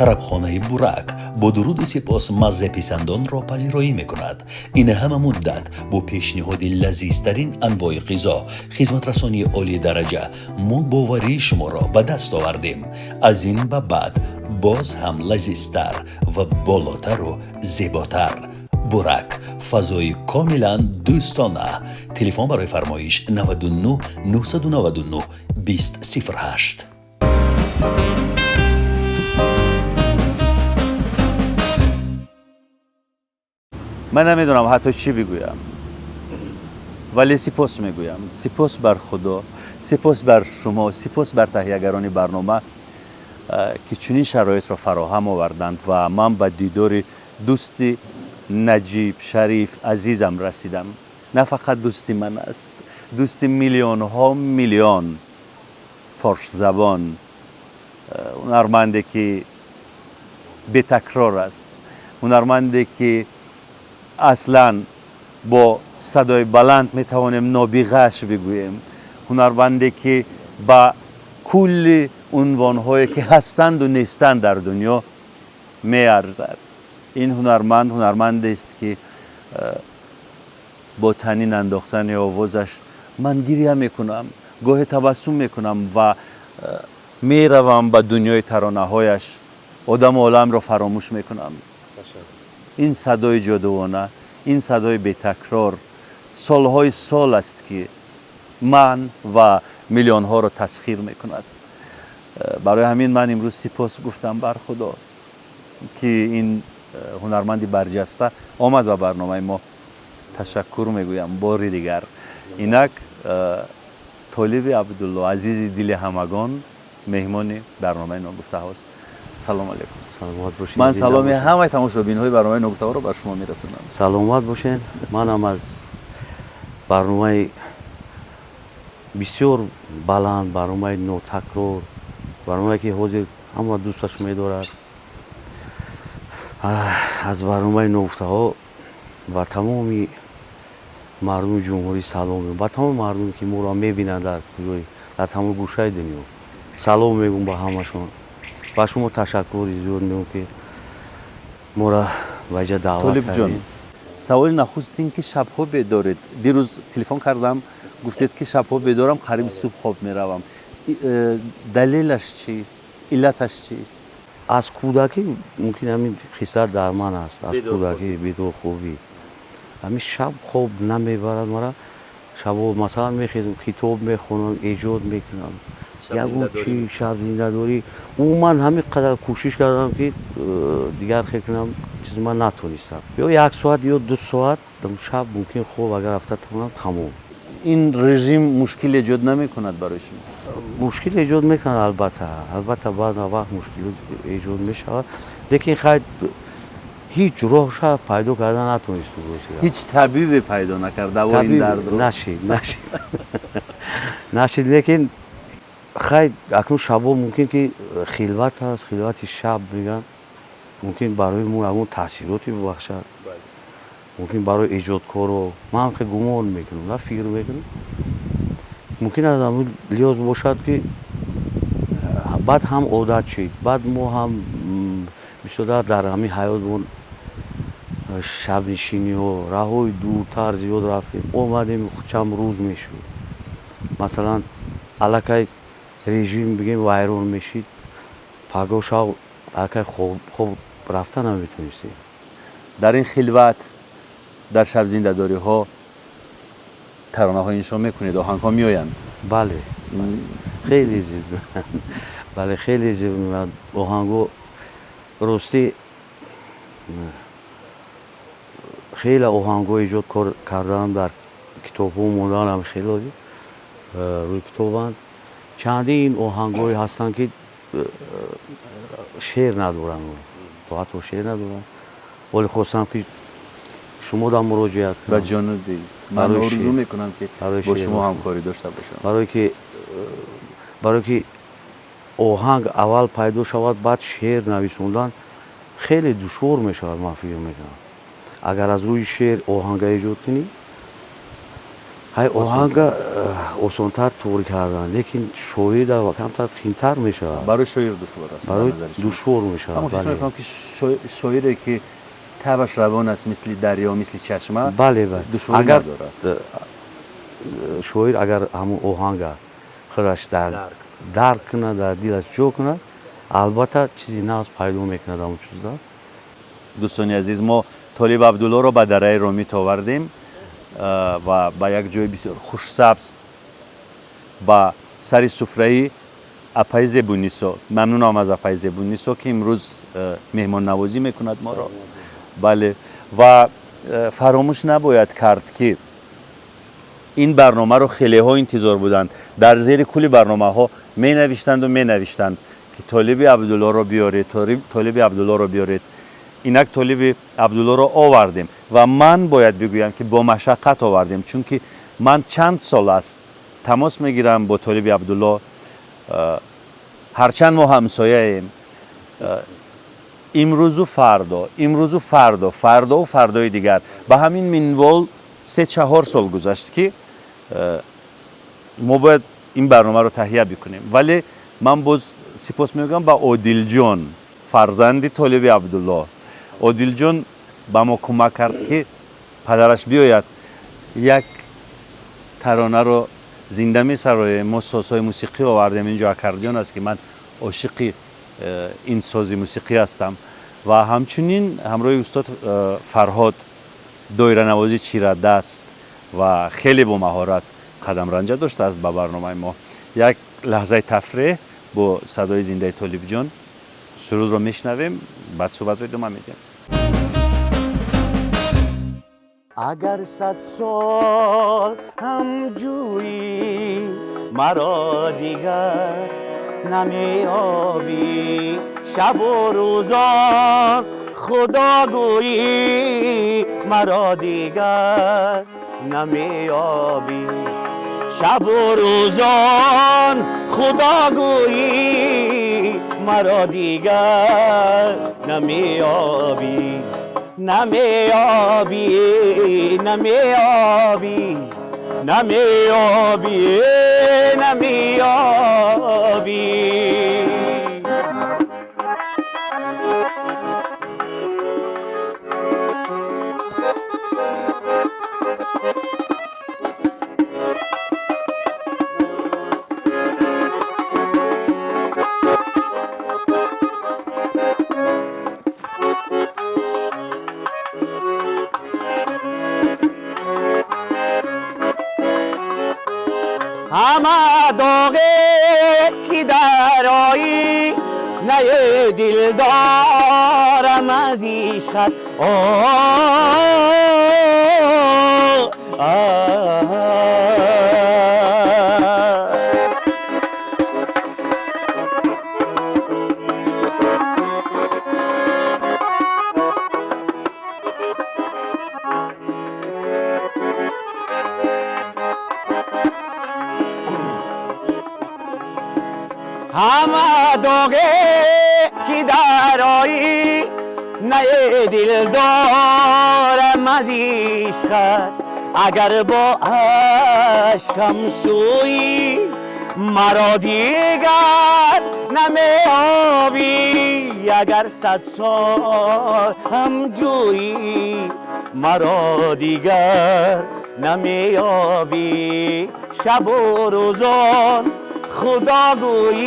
Тарабхонаи Бурак бо дуруду сипос маззаписандонро пазироӣ мекунад. Ин ҳама муддат бо пешниҳоди лазизтарин анвои ғизо, хизматрасонии олии дараҷа мо боварии шуморо ба даст овардем. Аз ин ба баъд боз ҳам лазизтар ва болотару зеботар. Бурак, фазои комилан дӯстона. Телефон барои фармоиш: 99 999 20 08. Ман намедонам ҳатто чӣ бигӯям, вале сипос мегӯям. Сипос бар Худо, сипос бар шумо, сипос бар таҳиягарони барнома, ки чунин шароитро фароҳам оварданд ва ман ба дидори дӯсти наҷиб, шариф, азизам расидам. На фақат дӯсти ман аст, дӯсти миллионҳо миллион форсзабон, ҳунарманде ки бетакрор аст, ҳунарманде ки аслан бо садои баланд метавонем нобиғааш бигӯем, ҳунарманде ки ба кулли унвонҳое ки ҳастанду нестанд дар дунё меарзад. Ин ҳунарманд ҳунармандест, ки бо танин андохтани овозаш ман гиря мекунам, гоҳе табассум мекунам ва меравам ба дунёи таронаҳояш, одаму оламро фаромӯш мекунам. Ин садои ҷодувона, ин садои бетакрор солҳои сол аст, ки ман ва миллионҳоро тасхир мекунад. Барои ҳамин ман имрӯз сипос гуфтам бар Худо, ки ин ҳунарманди барҷаста омад ба барномаи мо. Ташаккур мегӯям бори дигар. Инак Толиби Абдулло, азизи дили ҳамагон, меҳмони барномаи Ногуфтаҳост. Салом алейкум. Саломат бошед. Ман саломи ҳамаи тамошобинҳои барномаи Ногуфтаҳоро бар шумо мерасонам. Саломат бошед. Манам аз барномаи бисёр баланд, барномаи нотакрор, барномае ки ҳозир ҳама дӯсташ медорад, аз барномаи Ногуфтаҳо ба тамоми мардуми ҷумҳурӣ салом мегӯм, ба тамоми мардуме ки моро мебинанд дар куҷои, дар тамоми гӯшаи дунё салом мегӯм ба ҳамашон. Ба шумо ташаккури зиёд мегӯм, ки моро ба иҷа даъват Толибҷон, кардед. Саволи нахуст ин ки шабҳо бедоред. Дирӯз телефон кардам, гуфтед, ки шабҳо бедорам, қариби субҳ хоб меравам. Далелаш чист, иллаташ чист? Аз кӯдакӣ мумкин ҳамин хислат дар ман аст, аз Бедорхобӣ. кӯдакӣ бедорхобӣ. Ҳамин шаб хоб намебарад мара. Шабо, масалан, мехезам, китоб мехонам, эҷод мекунам, ягон чи, шабзиндадорӣ. Умуман ҳамин қадар кӯшиш кардам, ки дигар хел кунам, чиз ман натонистам. Ё як соат ё 2 соат шаб мумкин хоб агар рафта тавонам, тамом. Ин режим мушкил эҷод намекунад барои шумо? Мушкил эҷод мекунад, албатта, албатта, баъзан вақт мушкилот эҷод мешавад, лекин хай, ҳеҷ роҳша пайдо карда натонистум, ростӣ. Ҳеҷ табибе пайдо накард давои ин дардро? Нашид, нашид, нашид. Лекин хай, акнун шабо мумкин ки хилват аст, хилвати шаб мегӯянд, мумкин барои мо ягон таъсироте бибахшад, мумкин барои эҷодкоро. Ман хел гумон мекунам, на фикр мекунам, мумкин аз ҳамин лиҳоз бошад, ки баъд ҳам одат шид. Баъд мо ҳам бисёртар дар ҳамин ҳаётмон шабнишиниҳо, раҳҳои дуртар зиёд рафтем, омадем, чанд рӯз мешуд, масалан, аллакай режим бигем вайрон мешид, пагоҳ шав аллакай хоб рафта наметонистем. Дар ин хилват, дар шабзиндадориҳо таронаҳо иншо мекунед, оҳангҳо меоянд? Бале, хеле зиёд, бале, хеле зиёд оҳангҳо. Ростӣ, хеле оҳангҳо эҷод кардаам, дар китобҳо мондаам, хеле рӯи китобанд. Чандин оҳангҳое ҳастанд, ки шеър надоранд, то ҳатто шеър надоранд, вале хостам, ки шумо дар муроҷиат Ба кунам. ҷону дил. Ман Барои орзу шеър. мекунам, ки Барои бо шеър шумо бошам. ҳамкорӣ дошта бошам. Барое ки оҳанг аввал пайдо шавад, баъд шеър нависондан хеле душвор мешавад, ман фикр мекунам. Агар аз рӯи шеър оҳанга эҷод кунӣ. Ҳай, оҳанга осонтар туғри кардан, лекин шоир камтар қиинтар мешавад. Барои шоир душвор аст. Барои душвор мешавад. Аммо фикр мекунам, ки шоире ки табаш равон аст, мисли дарё, мисли чашма, бале, бале, душворӣ агар надорад. Шоир агар ҳамун оҳанга худаш дарк кунад, дар дилаш ҷо кунад, албатта чизи нағз пайдо мекунад ҳамун чизда. Дӯстони азиз, мо Толиб Абдуллоро ба дараи Ромит овардем ва ба як ҷои бисёр хушсабз, ба сари суфраи апаи Зебуннисо. Мамнунам аз апаи Зебуннисо, ки имрӯз меҳмоннавозӣ мекунад моро. Бале, ва фаромӯш набояд кард, ки ин барномаро хелеҳо интизор буданд. Дар зери кулли барномаҳо менавиштанду менавиштанд, ки Толиби Абдуллоро биёред, Толиби Абдуллоро биёред. Инак Толиби Абдуллоро овардем ва ман бояд бигӯям, ки бо машаққат овардем, чунки ман чанд сол аст тамос мегирам бо Толиби Абдулло. Ҳарчанд мо ҳамсояем, имрӯзу фардо, имрӯзу фардо, фардову фардои дигар, ба ҳамин минвол 3-4 сол гузашт, ки мо бояд ин барномаро таҳия бикунем. Вале ман боз сипос мегӯям ба Одилҷон, фарзанди Толиби Абдулло. Одилҷон ба мо кӯмак кард, ки падараш биёяд. Як таронаро зинда месароем. Мо созҳои мусиқӣ овардем, инҷо аккордеон аст, ки ман ошиқи ин сози мусиқӣ ҳастам, ва ҳамчунин ҳамроҳи устод Фарҳод, доиранавозӣ чирадаст ва хеле бо маҳорат қадамранҷа доштааст ба барномаи мо. Як лаҳзаи тафреҳ бо садои зиндаи Толибҷон сурудро мешунавем, баъд суҳбатро идома медиҳем. Агар 100 сол ҳам ҷӯӣ, маро дигар намеёбӣ. Шабу рӯзон худо гӯӣ, маро дигар намеёбӣ. Шабу рӯзон худо гӯӣ, маро дигар намеёбӣ, намеёбӣ, намеёбӣ, намеёбӣ, намеёбӣ. Ҳама доғе ки дар оинаи дил дорам аз ишқат. Ҳама доғе ки дар оинаи дил дорам аз ишқат, агар бо ашкам шӯӣ, маро дигар намеёбӣ. Агар 100 сол ҳам ҷӯӣ, маро дигар намеёбӣ. Шабу рӯзон худо гӯӣ,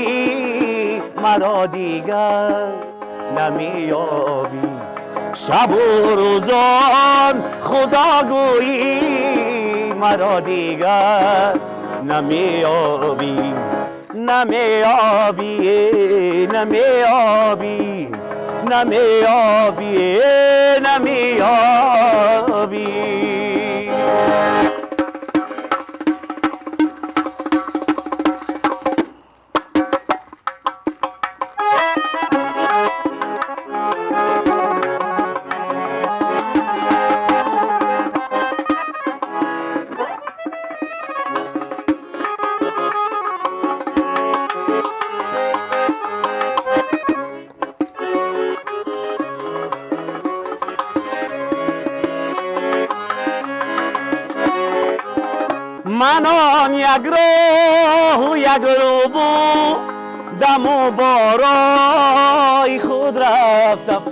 маро дигар намеёбӣ. Шабу рӯзон худо гӯӣ, маро дигар намеёбӣ, намеёбӣ, намеёбӣ, намеёбӣ, намеёбӣ. Ман он як роҳу як рӯ будаму бо роҳи худ рафтам.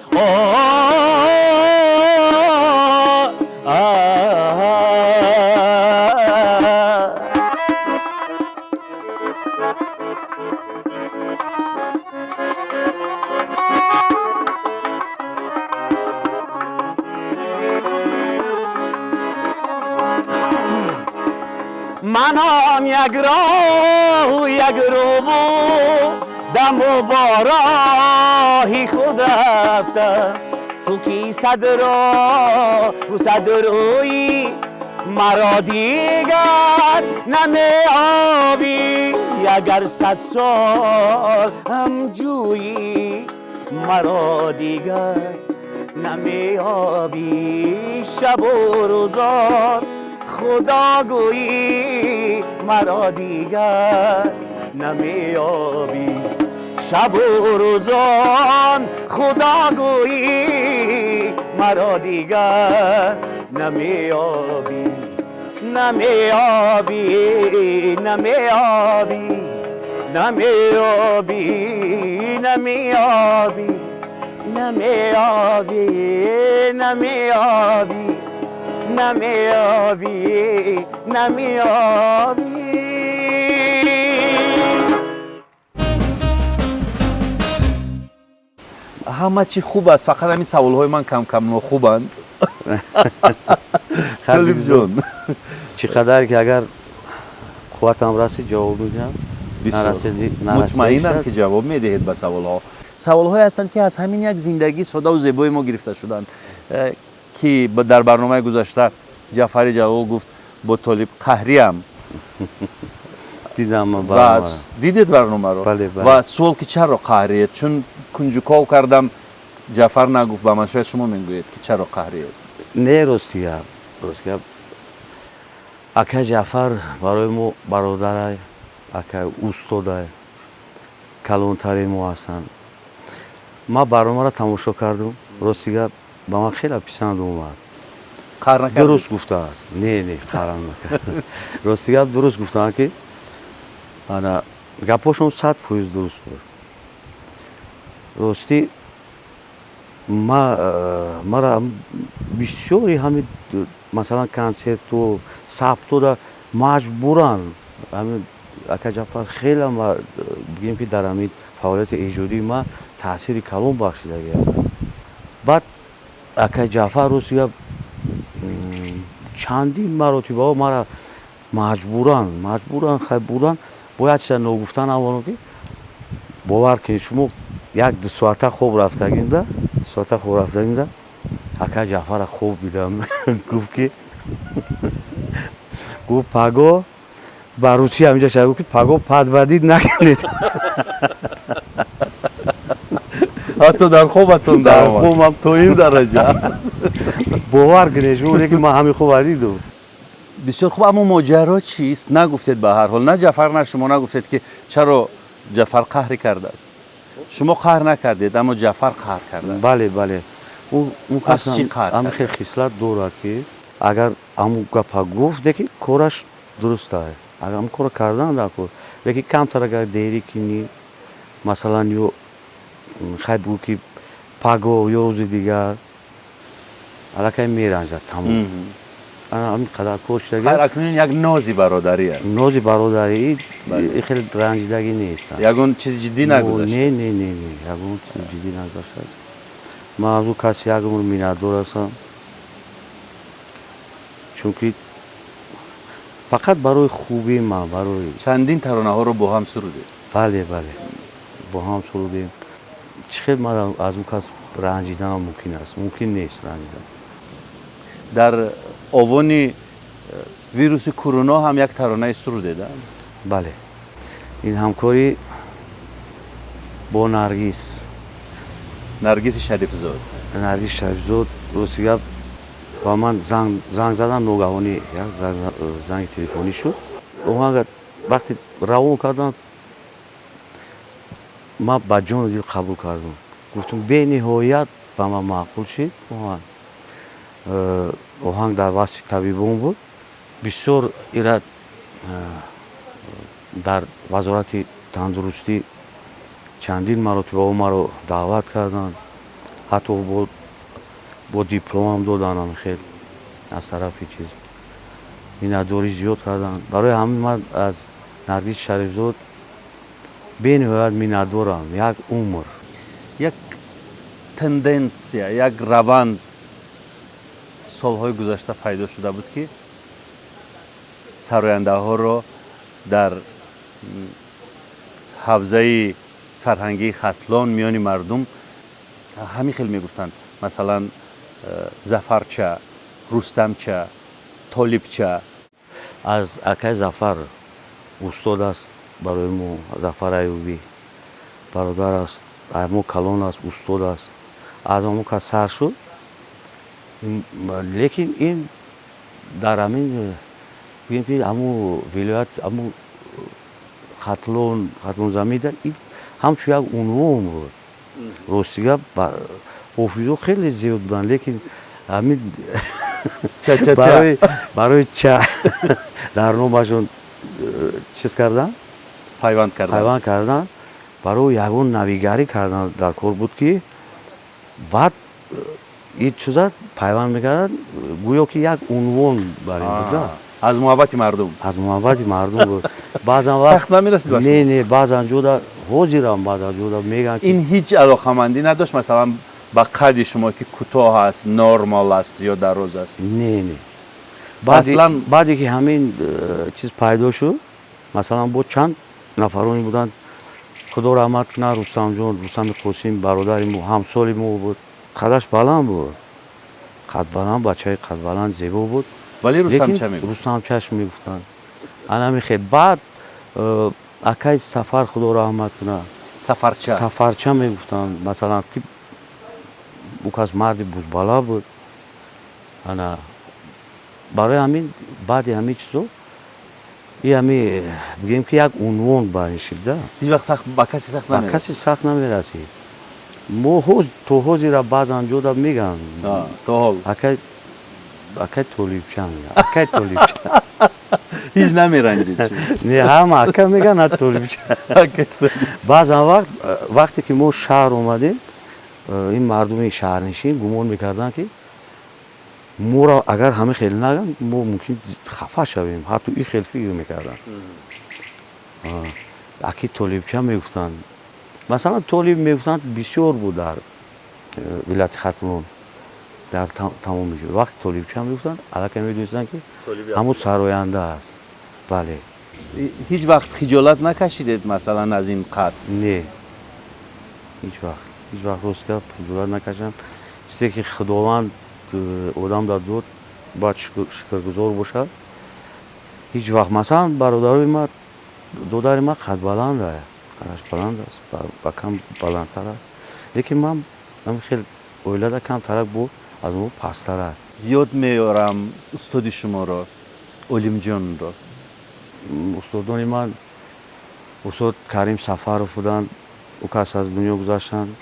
Ман он як роҳу як рӯ будаму бо роҳи худ рафтам. Ту ки сад роҳу сад рӯйӣ маро дигар намеёбӣ, агар 100 сол ҳам ҷӯйӣ маро дигар намеёбӣ. Шабу рӯзон худо гӯйӣ маро дигар намеёбӣ. Шабу рӯзон худо гӯйӣ маро дигар намеёбӣ, намеёбӣ, намеёбӣ, намеёбӣ, намеёбӣ, намеёбӣ, намеёбӣ, намеёбӣ, намеёбӣ. Ҳама чӣ хуб аст, фақат ҳамин саволҳои ман кам-кам нохубанд. Толибҷон, чӣ қадар ки агар қувватам расид ҷавоб медиҳам. Мутмаинам ки ҷавоб медиҳед ба саволҳо. Саволҳое ҳастанд ки аз ҳамин як зиндагии содаву зебои мо гирифта шуданд, ки дар барномаи гузашта Ҷаъфари Ҷалол гуфт бо Толиб қаҳриам. Дидам ва дидед барномаро? Ва суол ки чаро қаҳриед? Чун кунҷуков кардам, Ҷаъфар нагуфт ба ман, шояд шумо мегӯед ки чаро қаҳриед. Не, рости гап, рости гап, акай Ҷаъфар барои мо бародарай, акай устодай, калонтари мо ҳастанд. Ман барномаро тамошо кардам, рости гап ба ман хеле писанд омад. Дуруст гуфтааст. Не, не, қаҳр накард. Рости гап дуруст гуфтаанд ки ана гапҳошон 100% дуруст буд. Ростӣ мара бисёри ҳамин масалан консерту сабтода маҷбуран ҳамин ака Ҷаъфар хеле бигем ки дар ҳамин фаъолияти эҷодии ман таъсири калон бахшидагӣ ҳастанд. Баъд акай Ҷаъфар рости гап чандин маротибаҳо мара маҷбуран хай бурдан. Бояд чиза ногуфта намонам ки бовар кунед, шумо 1-2 соата хоб рафтагимда, соата хоб рафтагимда ака Ҷаъфара хоб дидам. Гуфт ки гуфт паго ба русия ҳаминҷа шуда, гуфт ки паго падвадид накунед. Ҳатто дар хобатон дар хобам то ин дараҷа. Бовар кунед шумо, лекин ман ҳамин хоба дидам. Бисёр хуб, аммо моҷаро чист? Нагуфтед ба ҳар ҳол, на Ҷаъфар, на шумо нагуфтед ки чаро Ҷаъфар қаҳрӣ кардааст. Шумо қаҳр накардед, аммо Ҷаъфар қаҳр кардааст. Бале, бале. Ӯ аз чӣ қаҳр ҳамин хел хислат дорад ки агар ҳамун гапа гуфт, лекин кораш дуруст аст. Агар ҳамун корро кардан дар кор, лекин камтар агар дерӣ кунӣ, масалан ё хай бигӯ ки паго ё рӯзи дигар, аллакай меранҷад тамом. Ҳамин қадар кор шудагӣ. Хайр, акнун як нози бародарӣ аст. Нози бародарӣ хеле ранҷидагӣ нест. Ягон чизи ҷиддӣ нагузаштааст. Не, не, не, не, ягон чизи ҷиддӣ нагузаштааст. Ман аз ӯ каси як умр миннатдор ҳастам, чунки фақат барои хубии ман, барои чандин таронаҳоро бо ҳам сурудед. Бале, бале, бо ҳам сурудем. Чӣ хел ман аз ӯ кас ранҷиданам мумкин аст? Мумкин нест ранҷидан. Дар овони вируси корона ҳам як таронаи сурудед? Бале, ин ҳамкорӣ бо Наргиз, Наргизи Шарифзод. Наргиз Шарифзод рости гап ба ман занг задан ногаҳонӣ, як занги телефонӣ шуд. Оҳанга вақте равон кардам, ман ба ҷону дил қабул кардам. Гуфтам бениҳоят ба ман маъқул шид оҳанг. Оҳанг дар васфи табибон буд. Бисёр ира Дар Вазорати тандурустӣ чандин маротиба маро даъват карданд, ҳатто бо дипломам доданам. Хел аз тарафи чиз миннатдорӣ зиёд карданд. Барои ҳамин ман аз Наргиз Шарифзод бениҳоят миннатдорам як умр. Як тенденция, як раванд солҳои гузашта пайдо шуда буд, ки сарояндаҳоро дар ҳавзаи фарҳангии Хатлон миёни мардум ҳамин хел мегуфтанд, масалан, Зафарча, Рустамча, Толибча. Аз акай Зафар, устод аст барои мо. Зафар Аюбӣ бародар аст, мо калон аст, устод аст, аз мо кас сар шуд. Лекин ин дар ҳамин, бигем ки, ҳамун вилоят, ҳамун Хатлон, Хатлонзамида ҳамчун як унвон буд. Рости гап, ҳофизо хеле зиёд буданд, лекин ҳамин барои ча дар номашон чиз кардан, пайванд кардан. Пайванд кардан, барои ягон навигарӣ кардан дар кор буд, ки баъд ин чиза пайванд мекарданд, гӯё ки як унвон бар ин буд. Аз муҳаббати мардум. Аз муҳаббати мардум буд. Баъзан сахт намерасид? Не, баъзан ҷода, ҳозирам баъзан ҷода мегӯянд. Ин ҳеҷ алоқамандӣ надошт, масалан, ба қадди шумо, ки кӯтоҳ аст, нормал аст ё дароз аст? Не, баъде ки ҳамин чиз пайдо шуд, масалан, бо чанд нафароне буданд, худо раҳмат кунад, Рустамҷон, Рустами Қосим, бародари мо, ҳамсоли мо буд, қадаш баланд буд, қадбаланд, бачаи қадбаланд, зебо буд. Вале Рустамча мегуфт. Рустамчаш мегуфтанд. Анами хел баъд акай Сафар, худо раҳмат кунад. Сафарча. Сафарча мегуфтанд, масалан, ки ӯ кас марди бузбала буд. Ана барои ҳамин баъди ҳамин чизо и ҳами, бигем ки, як унвон бар ин шид да. Ҳеҷ вақт сахт ба касе сахт Ба намерасид? касе сахт намерасид. Мо то ҳозира баъзан ҷода мегӯянд. То ҳол? Акай Толибча мегӯянд, акай Толибча. Ҳеҷ намеранҷид? Не, ҳама ака мегӯянд, на Толибча. Баъзан вақт, вақте ки мо шаҳр омадем, ин мардуми шаҳрнишин гумон мекарданд, ки моро агар ҳама хел нагӯянд, мо мумкин хафа шавем. Ҳатто ин хел фикр мекарданд. Аки Толибча мегуфтанд. Масалан, Толиб мегуфтанд, бисёр буд дар вилояти Хатлон, дар тамоми ҷой. Вақте Толибча мегуфтанд, аллакай медонистанд, ки ҳамун сароянда аст, бале. Ҳеҷ вақт хиҷолат накашидед, масалан, аз ин қад? Не, ҳеҷ вақт, ҳеҷ вақт, рост гап, хиҷолат накашам. Чизе ки Худованд одам дар дод, бояд шукргузор бошад. Ҳеҷ вақт, масалан, бародарои ма, додари ма қадбаланд, қадаш баланд аст, ба кам баландтар аст, лекин ман ҳамин хел оилада камтарак бо аз мо пасттар аст. Ёд меорам устоди шуморо, Олимҷонро. Устодони ман устод Карим Сафаров буданд, ӯ кас аз дунё гузаштанд.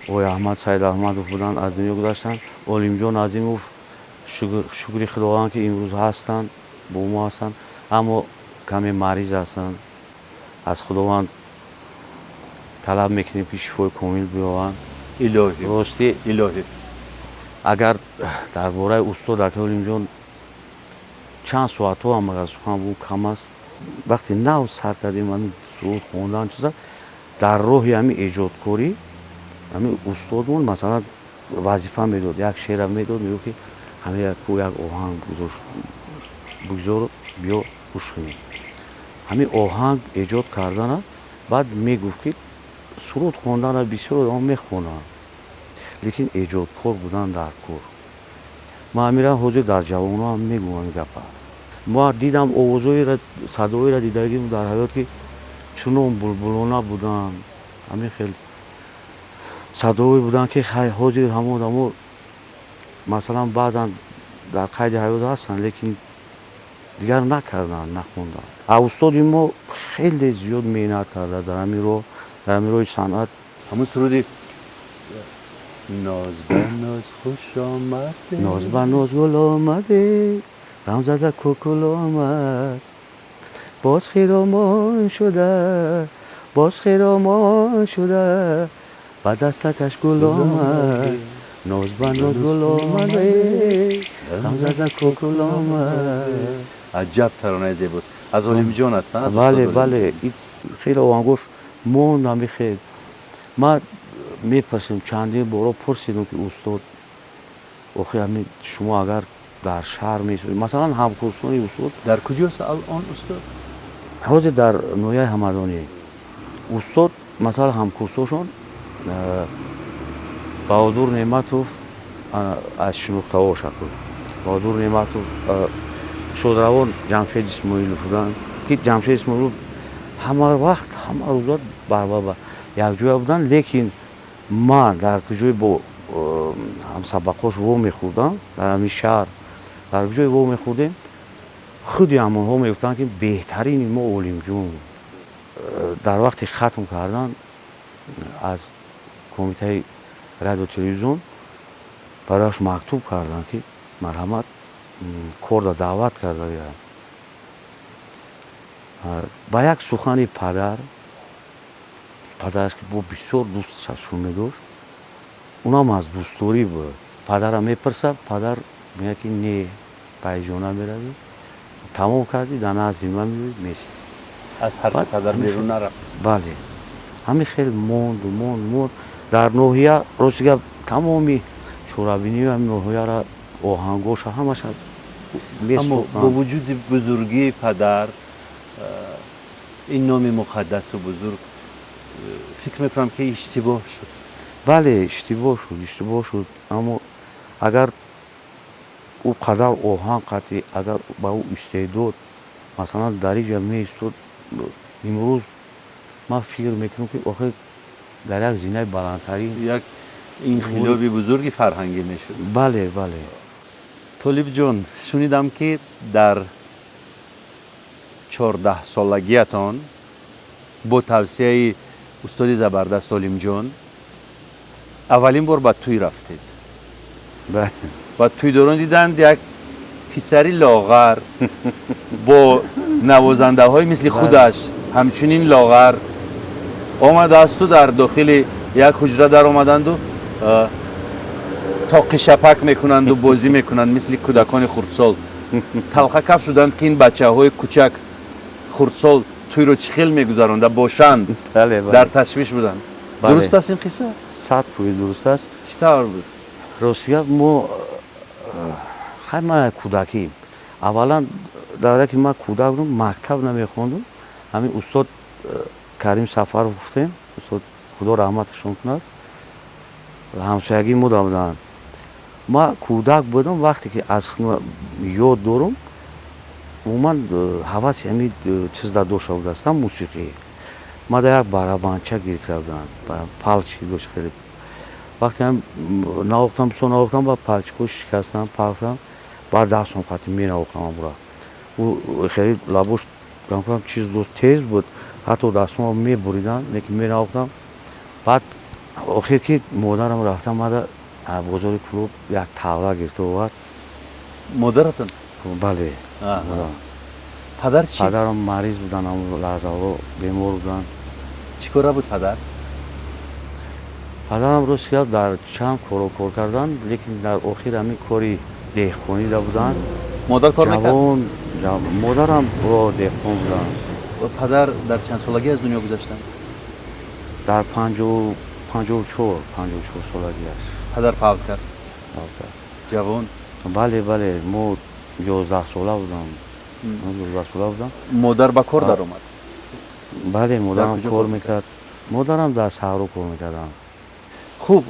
Ой Аҳмад Саидаҳмадов буданд, аз дунё гузаштанд. Олимҷон Азимов, шукри Худованд, ки имрӯз ҳастанд, бо мо ҳастанд, аммо каме мариз ҳастанд. Аз Худованд талаб мекунем, ки шифои комил биёванд. Илоҳӣ. Ростӣ, Илоҳӣ. Агар дар бораи устод ака Олимҷон чанд соатҳо ҳам агар сухан бу, кам аст. Вақте нав сар кардем ҳамин суруд хондан, чиза, дар роҳи ҳамин эҷодкорӣ, ҳамин устодмон, масалан, вазифа медод, як шеъра медод, мегуфт, ки ҳамин ку як оҳанг бигзор, биё гӯш кунем. Ҳамин оҳанг эҷод кардана баъд мегуфт, ки суруд хондана бисёр одамон мехонанд, лекин эҷодкор будан дар кор. Ман ҳамира ҳозир дар ҷавонҳоам мегӯям ин гапа. Ма дидам, овозҳоеро, садоҳоеро дидагим дар ҳаёт, ки чунон булбулона буданд, ҳамин хел садоҳое буданд, ки ҳозир ҳамон одамо, масалан, баъзан дар қайди ҳаёт ҳастанд, лекин дигар накарданд, нахонданд. А устоди мо хеле зиёд меҳнат карда дар ҳамин роҳ, дар ҳамин роҳи санъат. Ҳамун суруди «Ноз ба ноз хуш омадед». Ноз ба ноз гул омаде, ғамзада кӯкул омад. Боз хиромон шуда, боз хиромон шуда, ба дастакаш гул омад, ноз ба ноз гул омад, ғамзада кокул омад. Аҷаб таронаи зебост, аз Олимҷон аст. Бале, бале, хеле оҳангош монд. Ҳами хел ман мепурсем, чандин боро пурсидам, ки устод, охи ҳами шумо агар дар шаҳр месӯ, масалан, ҳамкурсони устод. Дар куҷост он устод? Ҳозир дар ноҳияи Ҳамадонӣ. Устод, масалан, ҳамкурсошон Баҳодур Неъматов, аз шинохтаҳо шакл Баҳодур Неъматов, шодравон Ҷамшед Исмоилов буданд, ки Ҷамшед Исмоилов ҳама вақт, ҳама рӯза барбаба якҷоя буданд. Лекин ман дар куҷое бо ҳамсабақош во мехӯрдам, дар ҳамин шаҳр дар куҷое во мехӯрдем, худи ҳамонҳо мегуфтанд, ки беҳтарини мо Олимҷон. Дар вақти хатм кардан аз Кумитаи радио телевизион барояш мактуб карданд, ки марҳамат, корда даъват карда. Ба як сухани падар, падараш ки бо бисёр дӯсташон медошт, унам аз дӯстдорӣ буд, падарам мепурсад, падар мегӯяд, ки не, ба иҷо намеравӣ, тамом кардӣ, дар назди ман меоӣ, местӣ. Аз ҳарфи падар берун нарафт. Бале, ҳамин хел монду монд, монд дар ноҳия. Рости гап, тамоми чорабиниҳои ҳамин ноҳияра, оҳангоша, ҳамаша. Аммо бо вуҷуди бузургии падар, ин номи муқаддасу бузург, фикр мекунам, ки иштибоҳ шуд. Бале, иштибоҳ шуд, иштибоҳ шуд. Аммо агар ӯ қадар оҳанг қатъи, агар ба ӯ истеъдод, масалан, дар иҷа меистод, имрӯз ман фикр мекунам, ки охир дар як зинаи баландтарин. Як инқилоби бузурги фарҳангӣ мешуд. Бале. Толибҷон, шунидам, ки дар 14-солагиятон бо тавсияи устоди забардаст Олимҷон аввалин бор ба тӯй рафтед ва тӯйдорон диданд, як писари лоғар бо навозандаҳои мисли худаш ҳамчунин лоғар омадаасту дар дохили як ҳуҷра даромаданду тоқишапак мекунанду бозӣ мекунанд мисли кӯдакони хурдсол. Талхакаф шуданд, ки ин бачаҳои кӯчак, хурдсол тӯйро чӣ хел мегузаронда бошанд, дар ташвиш буданд. Дуруст аст ин қисса? 100% дуруст аст. Чӣ тавр буд? Рости гап, мо хай, ман кӯдакӣ, аввалан давре ки ман кӯдак будам, мактаб намехондум. Ҳамин устод Карим Сафаров гуфтем, устод, Худо раҳматашон кунад, ҳамсоягии мо буданд. Ман кӯдак будам, вақте ки аз ёд дорам, умуман ҳаваси ҳамин чизда дошта будастам, мусиқӣ. Ма да як барабанча гирифта будам, палочки дошт хеле. Вақте ҳам навохтам, бисёр навохтам, ба палочка шикастам, партам. Баъд дастом қати менавохтам амура. Ӯ хеле лабош чиз дошт, тез буд, ҳатто дастомро мебуридам, лекин менавохтам. Баъд охир ки модарам рафта мада бозори Клуб як тавла гирифта овард. Модаратон? Бале. Падар чӣ? Падарам мариз буданд, ҳамон лаҳзаҳо бемор буданд. Чӣ кора буд падар? Падарам, рости гап, дар чанд коро кор карданд, лекин дар охир ҳамин кори деҳқонида буданд. Модар кор мекард? Модарам деҳқон буданд. Падар дар чанд солагӣ аз дунё гузаштанд? Дар 54, 54 солагиаш. Падар фавт кард? Фавт кард. Ҷавон. Бале, мо 11 сола будам, 11 сола будам. Модар ба кор даромад? Бале, модарам кор мекард, модарам дар саҳро кор мекардам. Хуб,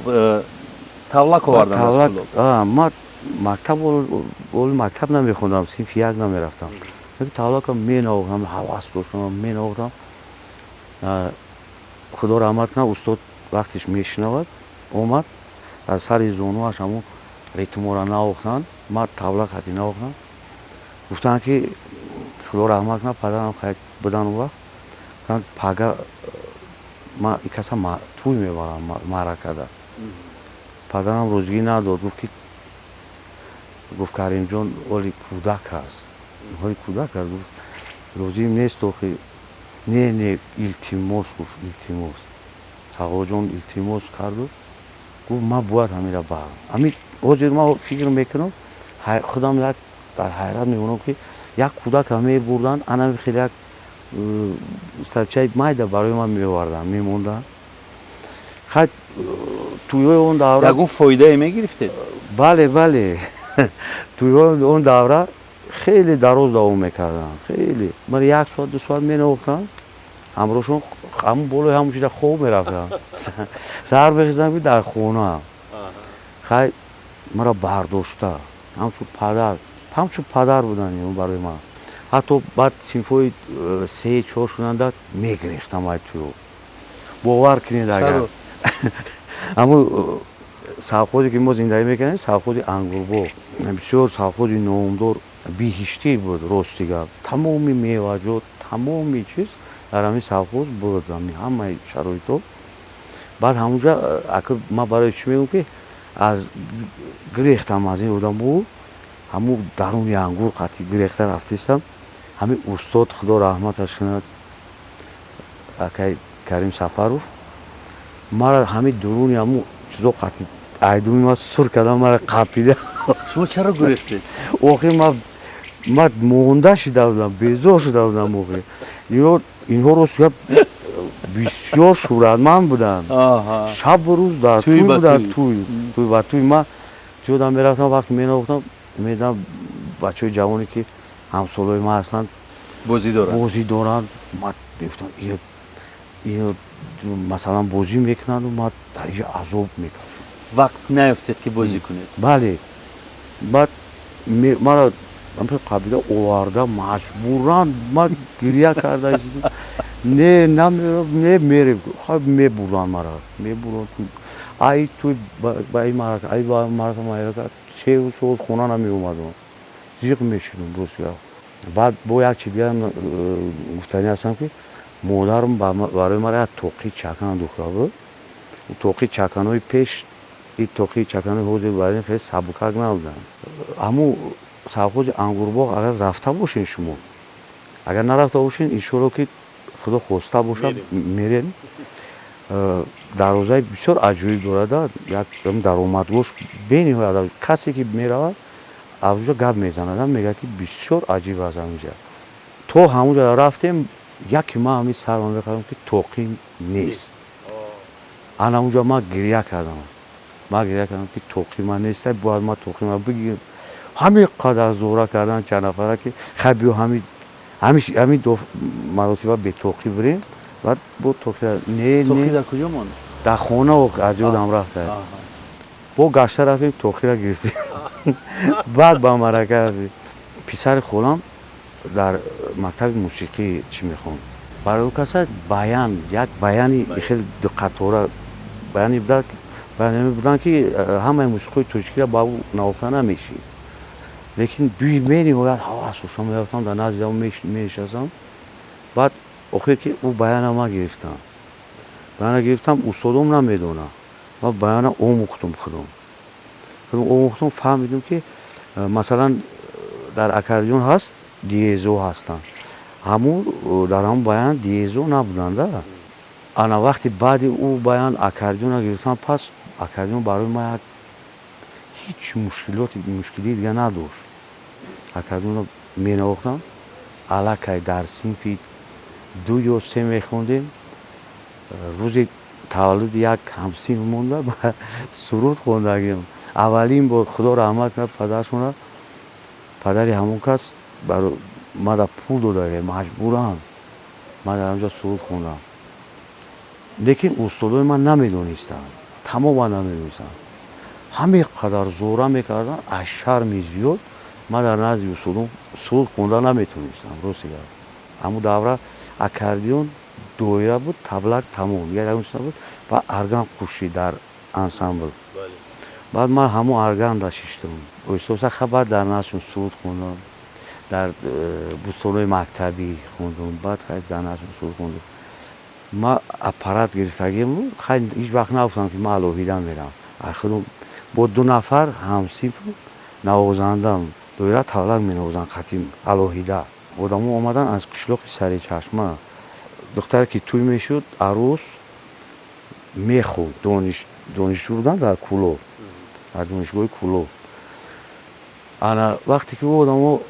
тавлак оварданд аз Кӯлоб. Ма мактаб, оли мактаб намехондам, синфи як намерафтам, тавлака менавохтам, ҳавас доштам, менавохтам. Худо раҳмат кунад, устод вақтеш мешунавад, омад, аз сари зонуаш ҳамон ритмора навохтанд, ма тавла қати навохтам. Гуфтанд, ки Худо раҳмат кунад, падарам хай будан он вақт, гуфтанд, пага ма и каса тӯй мебарам маъракада. Падарам розигӣ надод, гуфт, ки гуфт, Каримҷон оли кӯдак аст, оли кӯдак аст, гуфт. Лозим нест охи. Не, не, илтимос, гуфт, илтимос, тағоҷон, илтимос карду гуфт, ман бояд ҳамира барам. Ҳами ҳозир ман фикр мекунам, худам як дар ҳайрат мемонам, ки як кӯдака мебурданд, анами хеле як сарчаи майда барои ман меоварданд, мемонданд. Хай, тӯйҳои он давра Ягон фоидае мегирифтед? Бале, бале, тӯйҳои он давра хеле дароз давом мекарданд, хеле. Ман як соат, 2 соат менавохтам ҳамроҳшон, ҳамун болои ҳамун чиза хоб мерафтам, саҳар мехезам, ки дар хона. Хай, маро бардошта, ҳамчун падар, ҳамчун падар буданд барои ман. Ҳатто баъд синфҳои се, чор шуданда мегирехтам ай тӯё, бовар кунед. Агар ҳамун совхозе, ки мо зиндагӣ мекардем, совхози Ангурбоғ, бисёр совхози номдор, биҳиштӣ буд. Рости гап, тамоми меваҷот, тамоми чиз дар ҳамин совхоз буд, ҳамаи шароитҳо. Баъд ҳамунҷа ака, ман барои чӣ мегӯм, ки аз гирехтам аз ин одамо, ҳамун даруни ангур қатъи гирехта рафтистам. Ҳамин устод, Худо раҳматаш кунад, акай Карим Сафаров, мара ҳамин дуруни ҳамун чизо қатъи айдуми ма сур кардам, мара қапида. Шумо чаро гурехтед? Охир ман монда шида будам, безор шуда будам. Охир инҳо, рост гап, бисёр шӯҳратманд буданд, шабу рӯз дар тӯй буданд, тӯй, тӯй ба тӯй. Ман тӯёдам мерафтам, вақте менавохтам, медидам бачаҳои ҷавоне, ки ҳамсолои ман ҳастанд, бозӣ доранд, бозӣ доранд. Ман мегуфтам, ино масалан бозӣ мекунанду ман дар инҷа азоб мекашам. Вақт наёфтед, ки бозӣ кунед. Бале, баъд мара қабила оварда, маҷбуран. Ман гиря карда, не, намерам, не, мерем. Хай, мебурданд мара, мебурданд ай туй ба ин марака, ай ба марака, марака. 3 рӯз, 4 рӯз хона намеомадам, зиқ мешудам, рост гап. Баъд бо як чи дигарам гуфтанӣ ҳастам, ки модарам барои мара як тоқи чакан духта буд. Тоқи чаканҳои пеш и тоқи чаканҳои ҳозир барои ин хеле сабукак набуданд. Ҳамун совхози Ангурбоғ агар рафта бошен шумо, агар нарафта бошен, иншоалло, ки Худо хоста бошад, мерем. Дарвозаи бисёр аҷоиб дорада, як даромадгоҳш бениҳоят. Касе ки меравад, авҷо гап мезанад, мегӯяд, ки бисёр аҷиб аст ҳаминҷа. То ҳамунҷа рафтем, яке ман ҳамин сарма мекардам, ки тоқӣ нест. Ана унҷа ман гиря кардам, ман гиря кардам, ки тоқи ман нест, бояд ман тоқи ман бигирам. Ҳамин қадар зора кардан чанд нафара, ки хай, биё, ҳамин маротиба бетоқӣ бирем, баъд бо тоқи. Не, не, дар куҷо монд? Дар хона, аз ёдам рафта. Бо гашта рафтем, тоқира гирифтем, баъд ба марака рафтем. Писари холам дар мактаби мусиқӣ чӣ мехонд, барои ӯ каса баян, як баяни хеле диққатора баяни буданд, баяне буданд, ки ҳамаи мусиқиҳои тоҷикиро ба ӯ навохта намешид, лекин бениҳоят ҳавас доштам, мерафтам, дар назди ӯ менишастам. Баъд охир ки ӯ баяна ман гирифтам, баяна гирифтам, устодом намедонам, ман баяна омӯхтум, худом омӯхтум. Фаҳмидум, ки масалан дар аккордеон ҳаст, диезо ҳастанд, ҳамун дар ҳамун баян диезо набуданда. Ана вақти баъди ӯ баян аккордеона гирифтам, пас аккордеон барои ман як ҳеҷ мушкилоти, мушкилии дига надошт. Аккордеонро менавохтам. Аллакай дар синфи 2 ё 3 мехондем, рӯзи таваллуди як ҳамсинф монда, суруд хондагим аввалин бор. Худо раҳмат кунад падаршонро, падари ҳамон кас мада пул дода, маҷбуран ман дар ҳамҷо суруд хондам. Лекин устодои ман намедонистанд, тамоман намедонистанд. Ҳамин қадар зора мекарданд, аз шарми зиёд ман дар назди устодон суруд хонда наметонистам, рости гап. Ҳамун давра аккордеон, доира буд, таблак, тамом, дигар ягон чиз набуд ва арган қушӣ дар ансамбл. Баъд ман ҳамун арганда шиштам, оҳиста оҳиста хабар дар наздшон суруд хондам, дар бӯстонҳои мактабӣ хондам. Баъд дар наздшон суруд хондам. Ман аппарат гирифтагим, хай, ҳеҷ вақт нагуфтам, ки ман алоҳида мерам. Худо бо ду нафар ҳамсинф навозандам, доира, таблак менавозанд, қатим алоҳида. Одамо омадан аз қишлоқи Сари Чашма. Духтаре ки тӯй мешуд, арӯс мехӯрд, донишҷӯ будан дар Кӯлоб, дар донишгоҳи Кӯлоб. Ана вақте ки ӯ одамо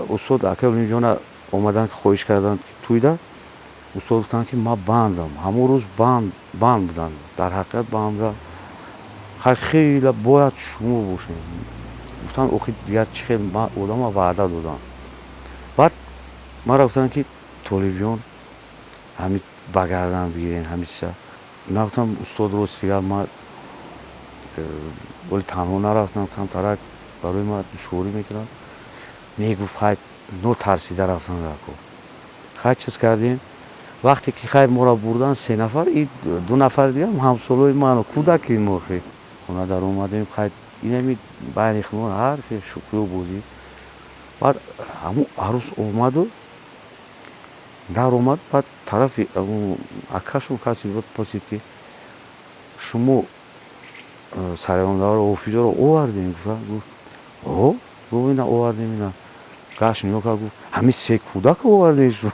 устод акай Олимҷона омадан, ки хоҳиш карданд, ки тӯйда, устод гуфтанд, ки ман бандам. Ҳамон рӯз банд буданд, дар ҳақиқат банд буданд. Хай, хеле бояд шумо бошем, гуфтанд. Охи дигар чӣ хел ман одама ваъда додам. Баъд маро гуфтанд, ки Толибҷон, ҳами ба гардан бигирен ҳами чиза. Ман гуфтам: устод, рости гап, ман оли танҳо нарафтам, камтарак барои ман душворӣ мекунам. Не, гуфт, хай, нотарсида рафтан дако. Хай, чиз кардем. Вақте ки хай моро бурдан, се нафар и ду нафари дигар ҳамсолои ману кӯдаки мо, хе хона дар омадем. Хай, инами байни худмон ҳар хел шӯхиё бозӣ. Баъд ҳамун арӯс омаду дар омад. Баъд тарафи акашон касе пурсид, ки шумо сарояндаро, ҳофизоро овардем? Гуфта, гуфт: о, гуфт, ина овардем. Ина гашт, нигоҳ кард, гуфт: ҳамин се кӯдак овардем шумо?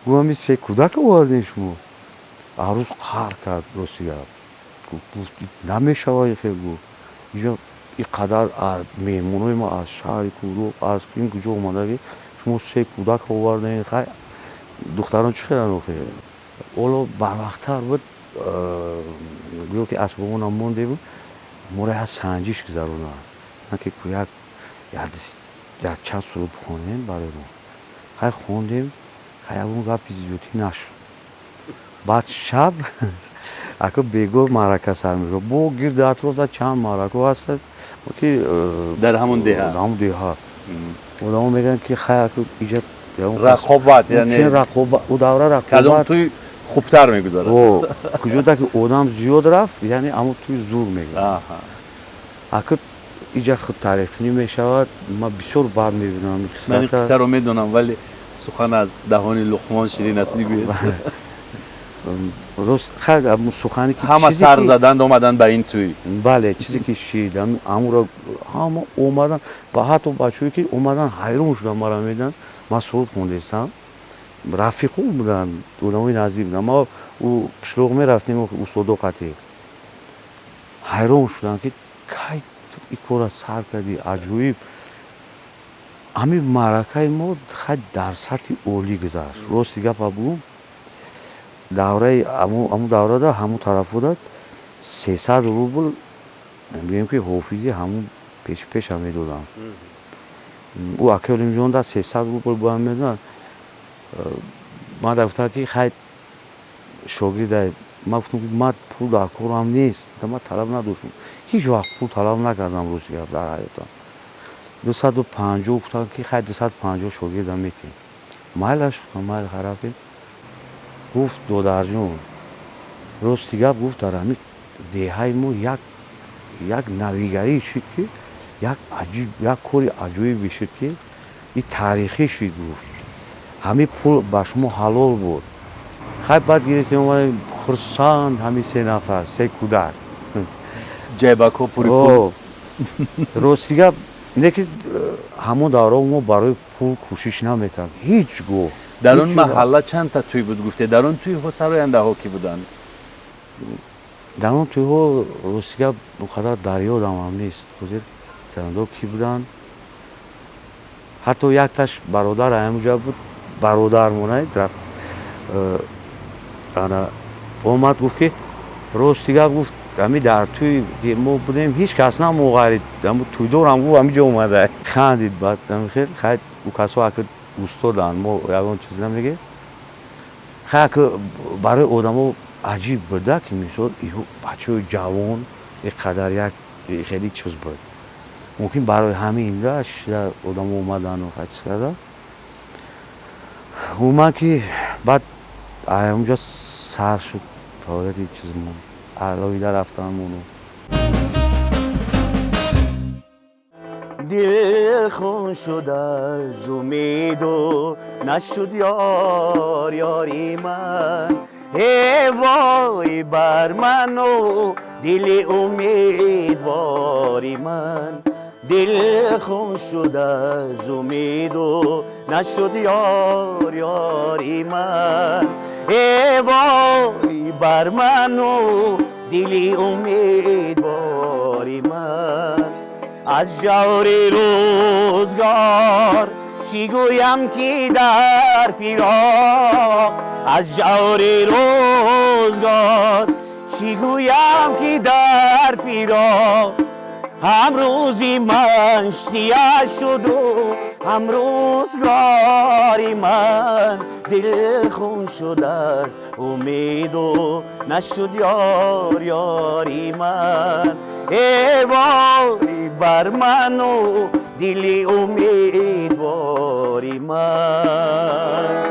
Гуфт: ҳамин се кӯдак овардем шумо? Арӯс қаҳр кард, рости гап. Гуфт: намешавад хел, гуфт, инҷо ин қадар меҳмонои мо аз шаҳри Кӯлоб, аз ин куҷо омадаги, шумо се кӯдак овардем. Хай, духтарон чӣ хеланд охе? Ҳоло барвақттар буд, гӯё ки асбобонам мондем, моро як санҷиш гузаронанд, ки як чанд суруд бихонем барои мо. Хай, хондем. Хай, ягон гапи зиёдӣ нашуд. Баъд шаб ако бегоҳ маърака сар мешуд, бо гирди атрофда чанд маъракаҳо ҳастад ки дар ҳамон деҳа. Ҳамон деҳа одамо мегӯянд, ки хай, ако иҷа рақобат, яъне рақобат, ӯ давра рақобат, кадом тӯй хубтар мегузарад. Куҷода ки одам зиёд рафт, яъне ҳамон тӯй зур мегузарад. Ако иҷа худтарифкунӣ мешавад, ман бисёр бад мебинам. Ман ин қиссаро медонам, вале сухан аз даҳони Луқмон ширин аст, мегӯед. Рост, хай, сухане ки ҳама сар заданд, омаданд ба ин тӯй. Бале, чизе ки шид, ҳамуро ҳама омадан ва ҳатто бачаҳое ки омадан, ҳайрон шуданд, мара медиҳанд, ман суруд хондестам. Рафиқо буданд, одамои наздик буданд. Ма ӯ қишлоқ мерафтем, устодо қатӣ. Ҳайрон шуданд, ки кай ин корра сар кардӣ, аҷоиб. Ҳамин маъракаи мо хай дар сатҳи олӣ гузашт. Рости гапа бугум, давраи ҳамун даврада, ҳамун тарафода 300 рубл, бигӯем ки ҳофизи ҳамун пешпеша медоданд. Ӯ акай Олимҷон да 300 рубл бояд медоданд. Ман да гуфтам, ки хай, шогирда. Ман гуфтам, ки ман пул дар корам нест, ман талаб надоштам, ҳеҷ вақт пул талаб накардам, рости гап, дар ҳаётам. 250 гуфтам, ки хай, 250 шогирда метем. Майлаш, гуфтам, майли. Хай, рафтем. Гуфт: додарҷон, рости гап, гуфт, дар ҳамин деҳаи мо як навигарӣ шуд, ки як аҷиб, як кори аҷоибе шуд, ки и таърихӣ шуд. Гуфт: ҳамин пул ба шумо ҳалол буд. Хай, баъд гирифтем, омадем хурсанд, ҳамин се нафар, се кӯдак. Ҷайбакҳо пури пул. Рости гап, не ки ҳамон даврао мо барои пул кӯшиш намекардем ҳеҷ гоҳ. Дар он маҳалла чандта тӯй буд, гуфте? Дар он тӯйҳо сарояндаҳо кӣ буданд? Дар он тӯйҳо, рости гап, он қадар дар ёдам ҳам нест ҳозир сарояндаҳо кӣ буданд. Ҳатто якташ бародар ҳамуҷа буд, бародармона ана омад, гуфт, ки рости гап, гуфт, ҳами дар тӯй ки мо будем, ҳеҷ кас намоғарид, ҳаму тӯйдорам, гуфт, ҳамиҷо омада хандид. Баъд хел, хай, ӯ касо ака устоданд, мо ягон чиз намегем. Хай, ака барои одамо аҷиб буда, ки мисол иҳо бачаҳои ҷавон ин қадар як хеле чиз буд. Мумкин барои ҳамин да шида одамо омадану хай чиз карда. Умуман ки баъд ҳамунҷо сар шуд фаъолияти чизмон, алоҳида рафтанмону. Дил хун шуд аз умеду нашуд ёр ёри ман. Э вой бар ману дили умедвори ман. Дил хун шуд аз умиду нашуд ёр ёри ман. Эй вой бар ману дили умедвори ман. Аз ҷаври рӯзгор чӣ гӯям ки дар фироқ, аз ҷаври рӯзгор чӣ гӯям ки дар фироқ. Ҳам рӯзи ман сиёҳ шуду ҳам рӯзгори ман. Дил хун шуд аз умиду нашуд ёр ёри ман. Эй вой бар ману дили умедвори ман.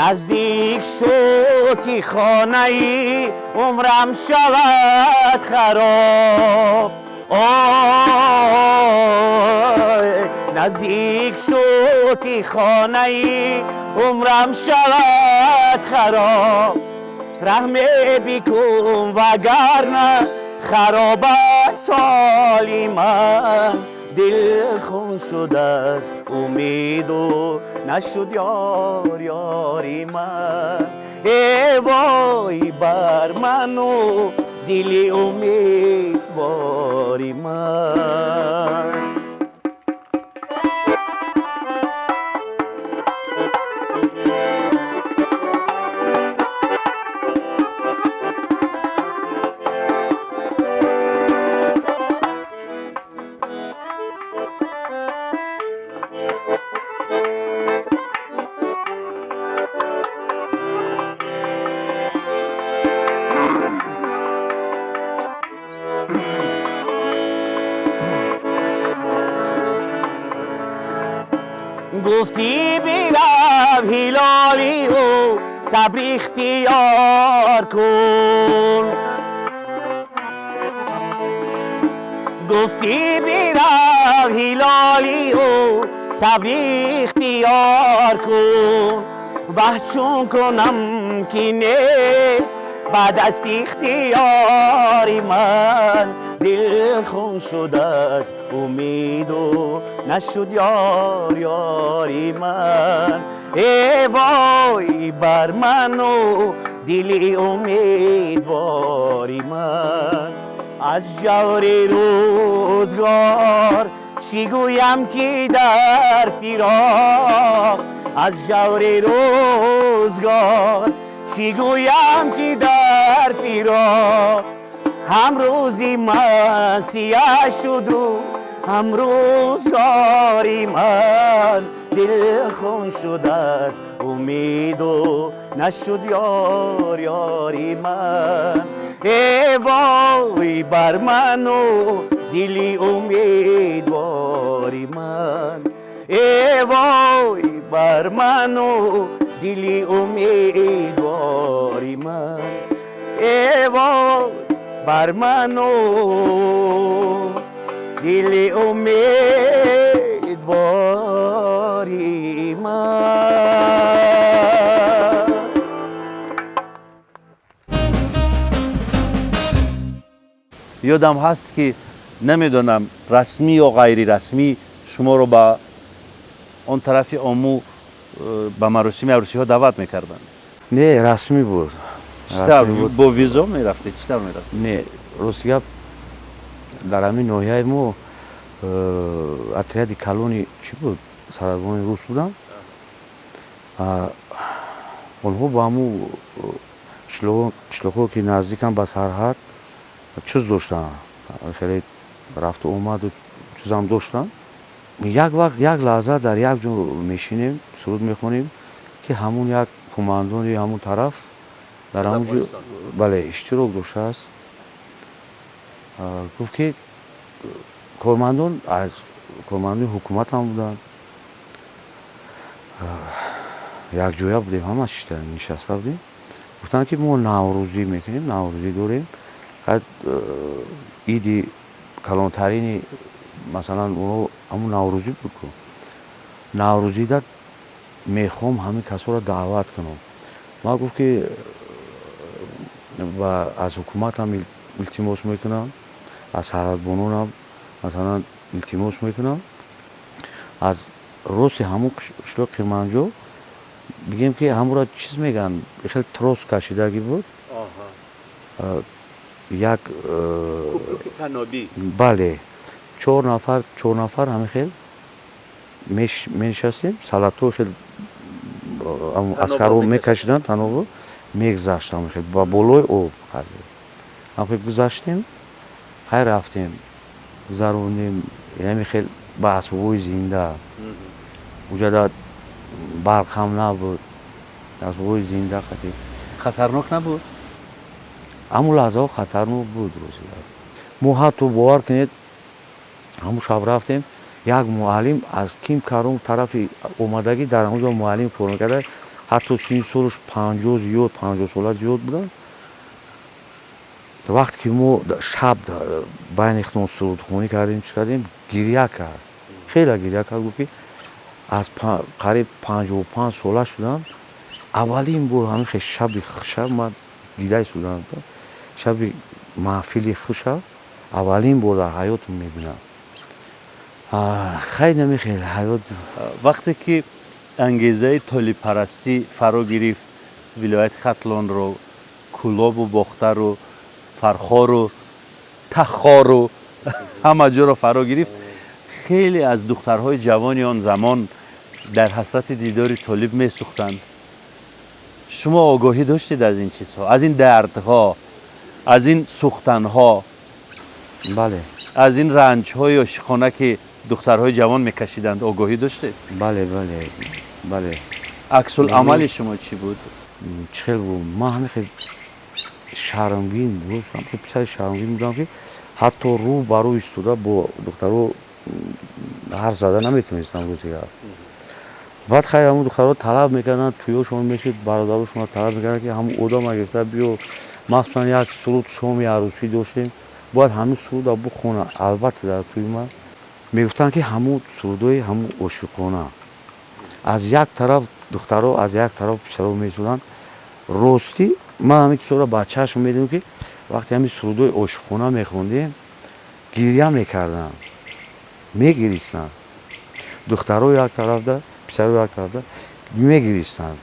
Наздик шуд ки хонаи умрам шавад хароб. Ой, наздик шуд ки хонаи умрам шавад хароб. Раҳм бикун вагарна хароб аст ҳоли ман. Дил хун шуд аз умиду нашуд ёр ёри ман. Эй вой бар ману дили умедвори ман. Гуфтӣ бирав ҳилолию сабр ихтиёр кун. Гуфтӣ бирав ҳилолию сабр ихтиёр кун. Ваҳ чун кунам ки нест ба даст ихтиёри ман. Дил хун шуд аз умиду нашуд ёр ёри ман. Эй вой бар ману дили умедвори ман. Аз ҷаври рӯзгор чӣ гӯям ки дар фироқ, аз ҷаври рӯзгор чӣ гӯям ки дар фироқ. Ҳам рӯзи ман сиёҳ шуду ҳам рӯзгори ман. Дил хун шуд аз умиду нашуд ёр ёри ман. Эй вой бар ману дили умедвори ман. Эй вой бар ману дили умедвори ман. Эй вой бар ману дили умедвори ман. Ёдам ҳаст ки намедонам расмӣ ё ғайрирасмӣ шуморо ба он тарафи Ому ба маросими арӯсиҳо даъват мекарданд. Не, расмӣ буд. Чӣ тавр бо визо мерафтед? Чӣ тавр мерафтед? Не, рости гап дар ҳамин ноҳияи мо отряди калони чӣ буд, сарбозони рус буданд. Онҳо ба ҳамун қишлоқҳо ки наздиканд ба сарҳад чиз доштанд, хеле рафту омаду чизам доштанд. Як вақт як лаҳза дар як ҷо мешинем, суруд мехонем ки ҳамун як кумандони ҳамун тараф дар ҳамун ҷо бале иштирок доштааст. Гуфт ки кормандон аз кормандони ҳукумат ҳам буданд. Якҷоя будем, ҳама нишаста будем. Гуфтанд, ки мо наврӯзӣ мекунем, наврӯзӣ дорем. Иди калонтарини, масалан, оно ҳамун наврӯзӣ буд ку. Наврӯзида мехоҳам ҳамин касоро даъват кунам. Ман гуфт, ки аз ҳукуматам илтимос мекунам, аз сарҳадбононам, масалан, илтимос мекунам. Аз рости ҳамун қишлоқи Қирманҷо бигем, ки ҳамуро чиз мегӯянд, хеле трос кашидагӣ буд як. Бале, чор нафар, чор нафар ҳамин хел менишастем, салатҳои хел аскарҳо мекашиданд, танобо мегузашт ҳамин хел ба болои об. Ҳамин хел гузаштем, хай, рафтем, гузарондем ҳамин хел ба асбобҳои зинда. Уҷада барқ ҳам набуд, асбобҳои зинда қатӣ. Хатарнок набуд? Ҳамун лаҳзаҳо хатарнок буд, рости. Мо ҳатто, бовар кунед, ҳамун шаб рафтем, як муаллим аз ким каром тарафи омадагӣ, дар ҳамон ҷо муаллим кор мекарда, ҳатто синни солаш 50 зиёд, 50 сола зиёд буданд. Вақте ки мо шаб байни худмон сурудхонӣ кардем, чиз кардем, гирья кард, хеле гирья кард. Гуфт, ки аз қариб 55 сола шудам, аввалин бор ҳамин хел шаби хуша ман дида истодам. Шаби маҳфили хуша аввалин бор дар ҳаётам мебинам. Хай, намехел ҳаёт. Вақте ки ангезаи толибпарастӣ фаро гирифт вилояти Хатлонро, Кӯлобу Бохтару Фархору Тахору ҳама ҷоро фаро гирифт, хеле аз духтарҳои ҷавони он замон дар ҳасрати дидори Толиб месӯхтанд. Шумо огоҳӣ доштед аз ин чизҳо, аз ин дардҳо, аз ин сӯхтанҳо? Бале. Аз ин ранҷҳои ошиқона, ки духтарҳои ҷавон мекашиданд, огоҳӣ доштед? Бале. Аксуламали шумо чӣ буд? Чӣ хел буд, ман ҳамин хел шармгин, писари шармгин будам, ки ҳатто рӯ ба рӯ истода бо духтаро ҳарф зада наметонистам, рӯзи гап. Баъд, хай, ҳамун духтаро талаб мекарданд, тӯёшон мешуд, бародарошонро талаб мекарданд, ки ҳамун одама гирифта биё. Махсусан як суруд, шоми арӯсӣ доштем, бояд ҳамин суруда бухона. Албатта, дар тӯи ман мегуфтанд, ки ҳамун сурудҳои ҳамун ошиқона. Аз як тараф духтаро, аз як тараф писаро месуданд. Ростӣ, ман ҳамин чизҳоро ба чашм медидам, ки вақте ҳамин сурудҳои ошиқона мехондем, гирья мекарданд, мегиристанд. Духтаро як тарафда, писаро як тарафда мегиристанд.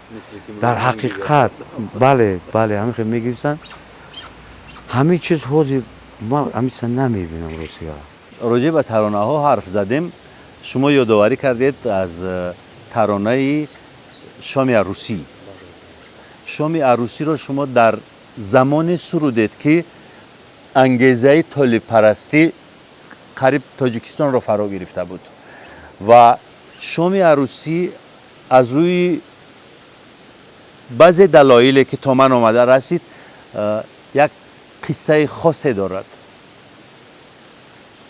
Дар ҳақиқат, бале, ҳамин хел мегиристанд. Ҳамин чиз ҳозир ман ҳамин чиза намебинам, ростига. Роҷеъ ба таронаҳо ҳарф задем. Шумо ёдоварӣ кардед аз таронаи шоми арӯсӣ. Шоми арӯсиро шумо дар замоне сурудед, ки ангезаи толибпарастӣ қариб Тоҷикистонро фаро гирифта буд ва шоми арӯсӣ аз рӯи баъзе далоиле, ки то ман омада расид, як қиссаи хосе дорад.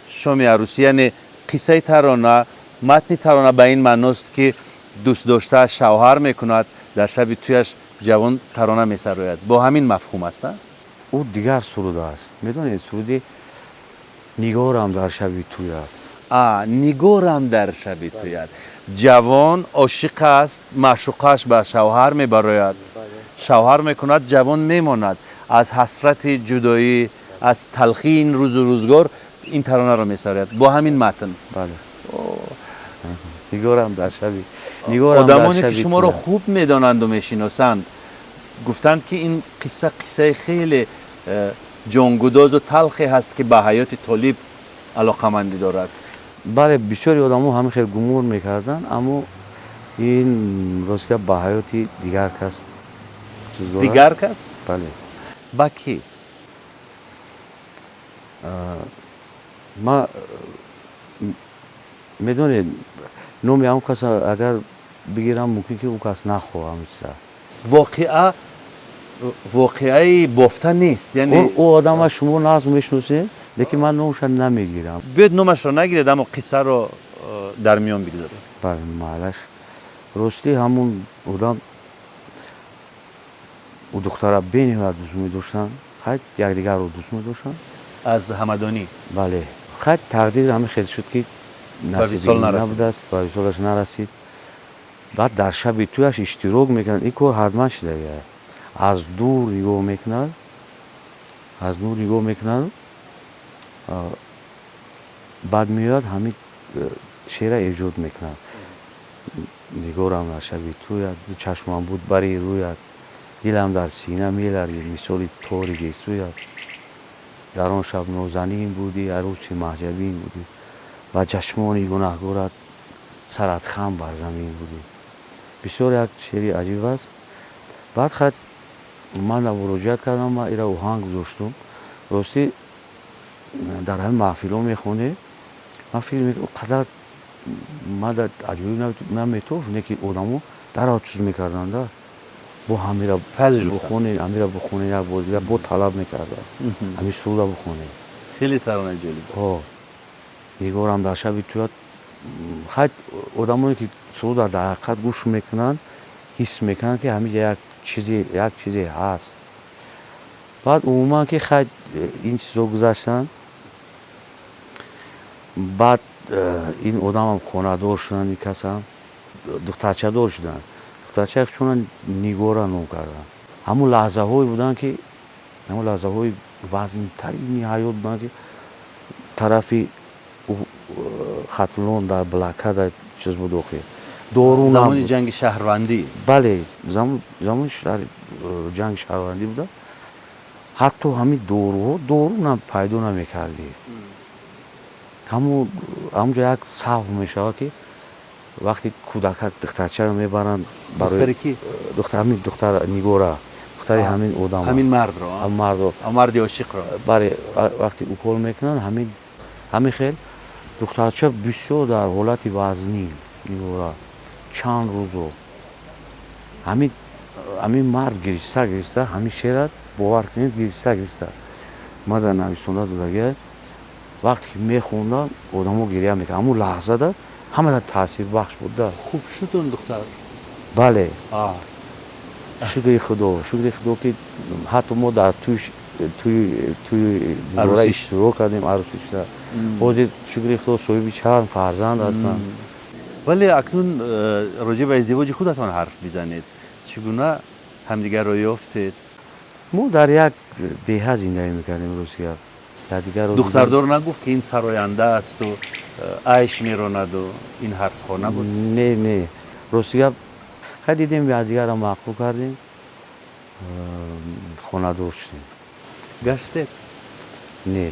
Шоми арӯсӣ, яъне қиссаи тарона, матни тарона ба ин маъност, ки дӯстдоштааш шавҳар мекунад, дар шаби тӯяш ҷавон тарона месарояд. Бо ҳамин мафҳум аст, а? Ӯ дигар суруд аст, медонед, суруди нигорам дар шаби тӯят. А, нигорам дар шаби тӯят. Ҷавон ошиқ аст, маъшуқааш ба шавҳар мебарояд, шавҳар мекунад, ҷавон мемонад. Аз ҳасрати ҷудоӣ, аз талхии ин рӯзу рӯзгор ин таронаро месарояд бо ҳамин матн. Бале, нигорам дар шаби, нигорам дар Одамоне, ки шаби шуморо тӯят. хуб медонанду мешиносанд, гуфтанд, ки ин қисса қиссаи хеле ҷонгудозу талхе ҳаст, ки ба ҳаёти Толиб алоқамандӣ дорад. Бале, бисёри одамо ҳамин хел гумон мекарданд, аммо ин, ростига, ба ҳаёти дигар кас чиз дорад. Дигар кас? Бале. Ба кӣ? Ма, медонед, номи ҳамон кас агар бигирам, мумкин ки ӯ кас нахоҳ ҳамин чиза. Воқеа, воқеаи бофта нест, яъне? Ӯ одама шумо нағз мешиносед, лекин ман номаша намегирам. Биёед, номашро нагиред, аммо қиссаро дар миён бигзоред. Бале, маълаш. Ростӣ, ҳамун одам ӯ духтара бениҳоят дӯст медоштанд, хай, якдигарро дӯст медоштанд. Аз Ҳамадонӣ? Бале, хай, тақдир ҳамин хел шуд, ки насиби набудааст, ба висолаш нарасид. Баъд дар шаби тӯяш иштирок мекунад. Ин кор ҳатман шудагия, аз дур нигоҳ мекунад, аз дур нигоҳ мекунад. Баъд меояд, ҳамин шеъра эҷод мекунад: «Нигорам, дар шаби тӯят ду чашмам буд бари рӯят, дилам дар сина меларзид мисоли тори гесӯят. Дар он шаб нозанин будӣ, арӯси маҳҷабин будӣ, ва чашмони гунаҳгорат сарат хам бар замин будӣ». Бисёр як шеъри аҷиб аст. Баъд хай, ман муроҷиат кардам, ман ира оҳанг гузоштум. Ростӣ, дар ҳамин маҳфилҳо мехонем, ман фикр мекунам, қадар мада аҷоиб наметофт, не ки одамо дарав чуз мекарданда: «Бо ҳамира бухонед, ҳамира бухонед». Як бор дигар бо талаб мекарда: «Ҳамин суруда бухонед». Хеле таронаи ҷолиб аст. «Нигорам, дар шаби тӯят». Хай, одамоне ки суруда дар ҳақиқат гӯш мекунанд, ҳис мекунанд, ки ҳамиҷа як чизе ҳаст. Баъд умуман ки хай, ин чизо гузаштанд. Баъд ин одамам хонадор шуданд, ин касам духтарчадор шуданд. Духтарча чуна Нигора ном карданд. Ҳамун лаҳзаҳое буданд, ки ҳамун лаҳзаҳои вазнинтарини ҳаёт буданд, ки тарафи Хатлон дар блокада чиз буд, охир дору. Замони ҷанги шаҳрвандӣ. Бале, замони ҷанги шаҳрвандӣ буда. Ҳатто ҳамин доруҳо, дору пайдо намекардӣ. Ҳамунҷо як саҳв мешавад, ки вақте кӯдакак, духтарчаро мебаранд. Барои ҳамин духтар Нигора, духтари ҳамин одам. Ҳамин мардро. Мардро. Марди ошиқро. Бале, вақте укол мекунанд, ҳамин хел духтарча бисёр дар ҳолати вазнин, Нигора, чанд рӯзо. Ҳамин мард гириста гириста ҳамин шеъра, бовар кунед, гириста гириста мада нависонда додагия. Вақте ки мехондам, одамо гиря мекард. Ҳамун лаҳзада ҳамада таъсирбахш буда. Хуб шуд он духтар? Бале, шукри Худо, шукри Худо, ки ҳатто мо дар туи Нигора иштирок кардем, арӯсӣ шуда. Ҳозир, шукри Худо, соҳиби чанд фарзанд ҳастанд. Вале акнун роҷеъ ба издивоҷи худатон ҳарф бизанед. Чӣ гуна ҳамдигарро ёфтед? Мо дар як деҳа зиндагӣ мекардем, рости гап. Духтардор нагуфт, ки ин сароянда асту айш меронаду ин ҳарфҳо набуд? Не, не, рости гап, хай, дидем, якдигарро маъқул кардем, хонадор шудем. Гаштед? Не,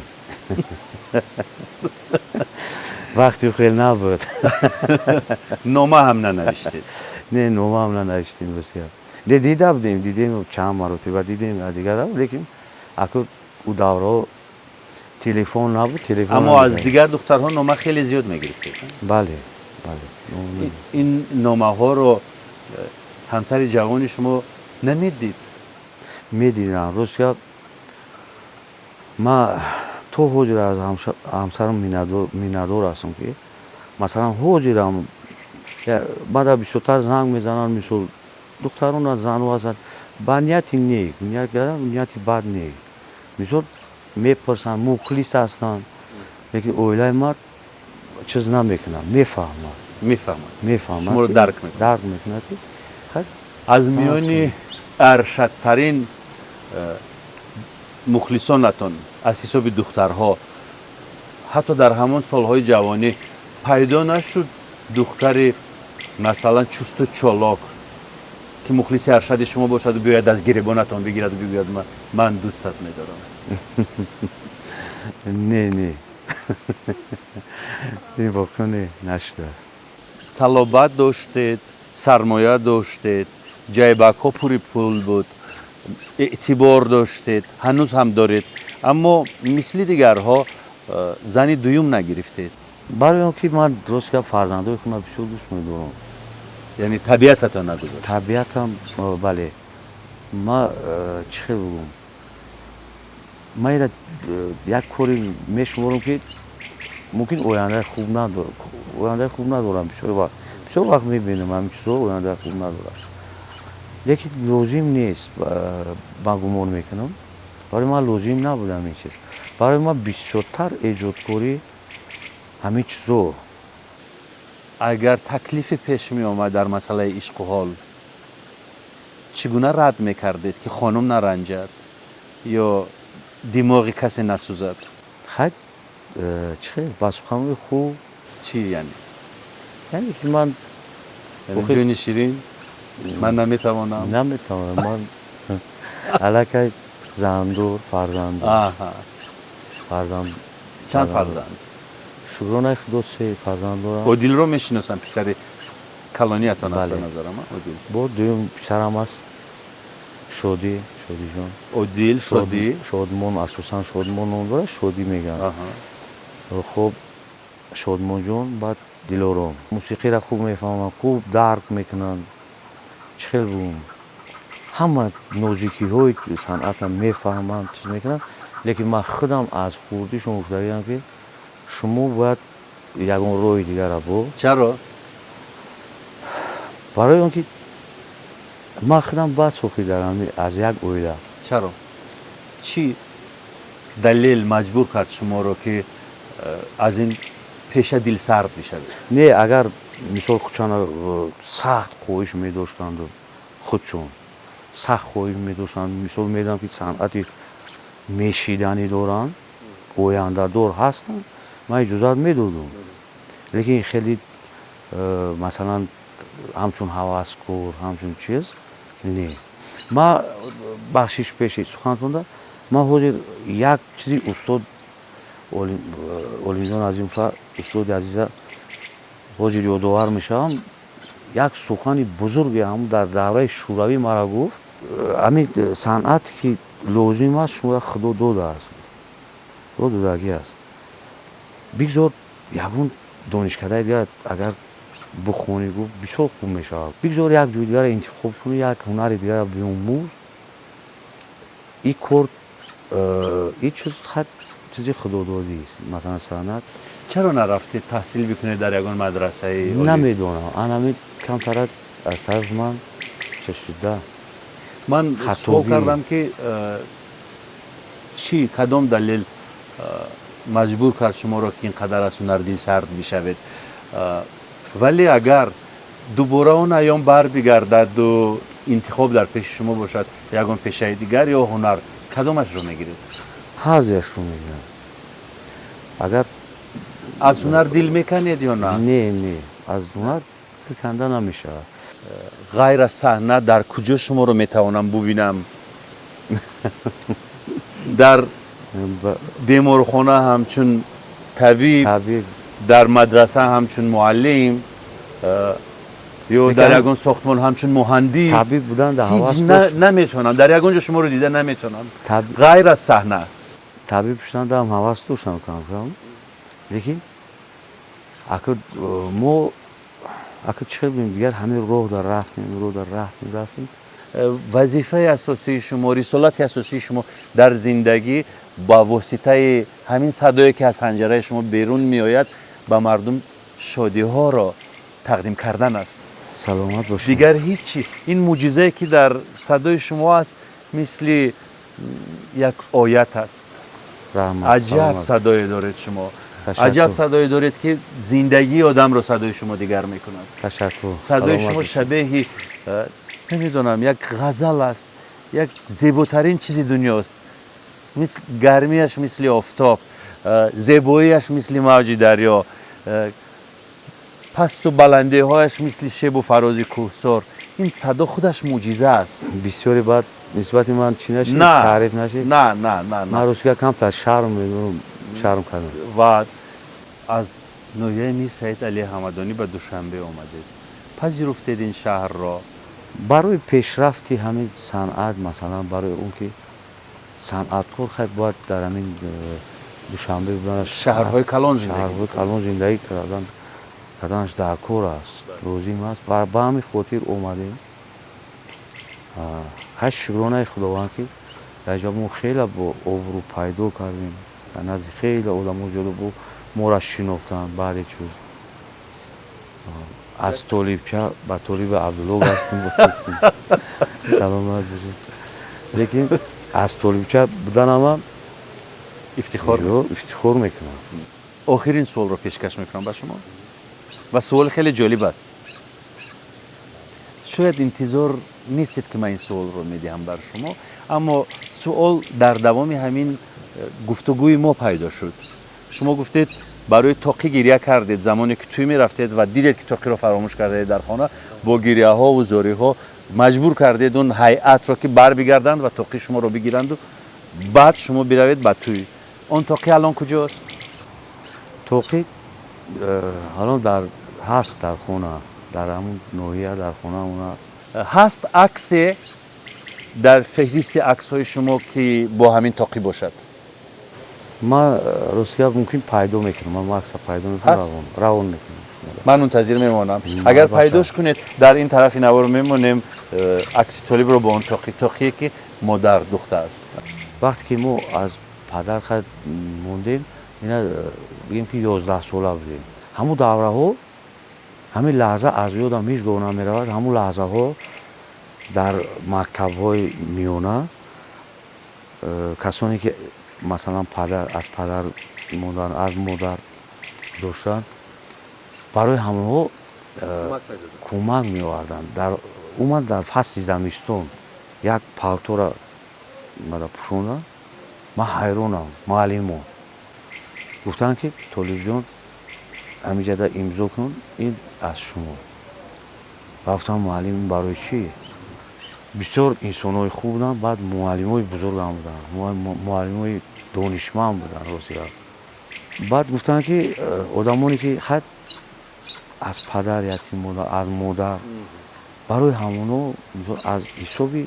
вақти хел набуд. Нома ҳам нанавиштед? Не, нома ҳам нанавиштем, рости гап. Не, дида будем, дидем, чанд маротиба дидем якдигарро, лекин аку ӯ давраҳо телефон набуд, телефон. Аммо аз дигар духтарҳо нома хеле зиёд мегирифтед? Бале, бале. Ин номаҳоро ҳамсари ҷавони шумо намедид? Медидам. Рост гап, ма то ҳозир аз ҳамсарам миннатдор ҳастам, ки масалан ҳозирам баъда бисёртар занг мезананд, мисол, духтарона, занҳо ҳастанд, ба нияти нек, нияти бад нек, мисол, мепурсанд, мухлис ҳастанд, лекин оилаи ман чиз намекунад, мефаҳмад. Мефаҳмад. Мефаҳмад. Шуморо дарк мекунад. Дарк мекунад, ки аз миёни аршадтарин мухлисонатон аз ҳисоби духтарҳо, ҳатто дар ҳамон солҳои ҷавонӣ, пайдо нашуд духтари, масалан, чусту чолок, ки мухлиси аршади шумо бошаду биёяд, аз гиребонатон бигираду бигӯяд: «Ман дӯстат медорам»? Не, не, ин воқеа не, нашудааст. Салобат доштед, сармоя доштед, ҷайбакҳо пури пул буд, эътибор доштед, ҳанӯз ҳам доред, аммо мисли дигарҳо зани дуюм нагирифтед. Барои он ки ман, рост гап, фарзандои худро бисёр дӯст медорам. Яъне табиататон нагузошт? Табиатам, бале. Ма чӣ хел бигӯм, ман ира як коре мешуморам, ки мумкин ояндаи хуб надорам. Бисёр вақт Бисёр вақт мебинам, ҳамин чизҳо ояндаи хуб надорад, лекин лозим нест. Ман гумон мекунам, барои ман лозим набуд ҳамин чиз. Барои ман бисёртар эҷодкорӣ, ҳамин чизо. Агар таклифе пеш меомад дар масъалаи ишқу ҳол, чӣ гуна рад мекардед, ки хонум наранҷад ё димоғи касе насӯзад? Хай, чӣ хел, ба суханҳои хуб. Чӣ яъне? Яъне ки ман Ҷони ширин, ман наметавонам. Наметавонам, ман аллакай зандор, фарзандор. Фарзанд. Чанд фарзанд? Шукронаи Худо, се фарзанд дорам. Одилро мешиносам, писари калониятон аст, ба назарам, Одил. Бо дуюм писарам аст, Шодӣ, Шодиҷон. Одил, Шодӣ. Шодмон, асосан Шодмон ном дорад, Шодӣ мегӯянд. Хуб, Шодмонҷон, баъд Дилором. Мусиқиро хуб мефаҳманд, хуб дарк мекунанд, чӣ хел бугум, ҳама нозикиҳои санъатам мефаҳманд, чиз мекунанд. Лекин ман худам аз хурдишон гуфтагиам, ки шумо бояд ягон роҳи дигара бо. Чаро? Барои он ки ман худам баъд сохидарам аз як оила. Чаро, чӣ далел маҷбур кард шуморо, ки аз ин пеша дилсард бишавед? Не, агар мисол худшона сахт хоҳиш медоштанду, худшон сахт хоҳиш медоштанд, мисол медам, ки санъати мешиданӣ доранд, ояндадор ҳастанд, ман иҷозат медодум. Лекин хеле масалан, ҳамчун ҳаваскор, ҳамчун чиз не. Ма, бахшиш, пеши сухантонда, ман ҳозир як чизи устод Олимҷон Азимова, устоди азиза, ҳозир ёдовар мешавам. Як сухани бузурге ҳамун дар давраи шӯравӣ мара гуфт: «Ҳамин санъат ки лозим аст, шуморо Худо додааст, Худо додагӣ аст. Бигзор ягон донишкадаи дигар агар бухонӣ, — гуфт, — бисёр хуб мешавад. Бигзор як ҷои дигарро интихоб кунӣ, як ҳунари дигарро биомӯз. И кор, и чиз чизи худододист, масалан, санъат.» Чаро нарафтед таҳсил бикунед дар ягон мадрасаи? Намедонам, анами камтарак аз тарафи ман чашида. Ман суол кардам, ки чӣ, кадом далел маҷбур кард шуморо, ки ин қадар аз ҳунар дилсард бишавед. Вале агар дубора он айём барбигардаду интихоб дар пеши шумо бошад, ягон пешаи дигар ё ҳунар, кадомашро мегиред? Ҳар дуяшро мегирам, агар. Аз ҳунар дил меканед ё на? Не, не, аз ҳунар дил канда намешавад. Ғайр аз саҳна дар куҷо шуморо метавонам бубинам? Дар беморхона ҳамчун табиб, дар мадраса ҳамчун муаллим ё дар ягон сохтмон ҳамчун муҳандис? Табиб будан дар ҳеҷ наметавонам, дар ягон ҷо шуморо дида наметавонам ғайр аз саҳна. Табиб шудан даам ҳавас доштам камкам, лекин ака мо ака чӣ хел будем, дигар ҳамин роҳ дар рафтем, роҳ дар рафтем, рафтем. Вазифаи асосии шумо, рисолати асосии шумо дар зиндагӣ ба воситаи ҳамин садое, ки аз ҳанҷараи шумо берун меояд, ба мардум шодиҳоро тақдим кардан аст. Саломат бошед. Дигар ҳичи. Ин мӯъҷизае, ки дар садои шумо аст, мисли як оят аст. Аҷаб садое доред шумо, аҷаб садое доред, ки зиндагии одамро садои шумо дигар мекунад. Ташаккур. Садои шумо шабеҳи, намедонам, як ғазал аст, як зеботарин чизи дунёст. Гармияш мисли офтоб, зебоияш мисли мавҷи дарё, пасту баландиҳояш мисли шебу фарози кӯҳсор. Ин садо худаш мӯъҷиза аст. Бисёре баъд нисбати ман чӣ нашид, таъриф нашид. На, на, на. Ман ростига камтар шарм медонам, шарм кардам. Ва аз ноҳияи Мир Саид Али Ҳамадонӣ ба Душанбе омадед, пазируфтед ин шаҳрро? Барои пешрафти ҳамин санъат, масалан, барои он ки санъаткор хай бояд дар ҳамин Душанбе буданаш, шаҳрҳои калон. Шаҳрҳои калон зиндагӣ карданаш дар кор аст, лозим аст. Ба ҳамин хотир омадем. Хай, шукронаи Худованд, ки дар ҷо мо хеле бо обрӯ пайдо кардем, дар назди хеле одамо зиёда бо моро шинохтанд. Баъде чиз. Аз Толибча ба Толиби Абдулло гаштем. Саломат бошед. Лекин аз Толибча буданама ифтихор мекунам. Охирин суолро пешкаш мекунам ба шумо ва суоли хеле ҷолиб аст. Шояд интизор нестед, ки ман ин суолро медиҳам бар шумо, аммо суол дар давоми ҳамин гуфтугӯи мо пайдо шуд. Шумо гуфтед, барои тоқӣ гиря кардед, замоне ки тӯй мерафтед ва дидед, ки тоқиро фаромӯш кардаед дар хона, бо гиряҳову зориҳо маҷбур кардед он ҳайатро, ки барбигарданд ва тоқи шуморо бигиранду баъд шумо биравед ба тӯй. Он тоқӣ алон куҷост? Тоқӣ алон дар ҳаст, дар хона, дар ҳамун ноҳия, дар хонаамон аст. Ҳаст аксе дар феҳристи аксҳои шумо, ки бо ҳамин тоқӣ бошад? Ман, рости гап, мумкин пайдо мекунам, ман акса пайдо мекунам, равон мекунам. Ман мунтазир мемонам. Агар пайдош кунед, дар ин тарафи навор мемонем акси Толибро бо он тоқӣ, тоқие ки модар духтааст. Вақте ки мо аз падар хат мондем, ина бигем ки 11 сола будем. Ҳамун давраҳо, ҳамин лаҳза аз ёдам ҳеҷ гоҳ намеравад. Ҳамун лаҳзаҳо дар мактабҳои миёна касоне ки, масалан, падар аз падар мондан, аз модар доштанд, барои ҳамонҳо кӯмак меоварданд. Дар умуман дар фасли замистон як палтора мара пӯшонданд. Ман ҳайронам, муаллимо гуфтанд, ки Толибҷон, ҳамиҷада имзо кун, ин аз шумо. Рафтам, муаллим, барои чӣ? Бисёр инсонҳои хуб буданд, баъд муаллимои бузургам буданд, муаллимои донишманд буданд, рости гап. Баъд гуфтанд, ки одамоне ки хат аз падар ятим монда, аз модар, барои ҳамонҳо аз ҳисоби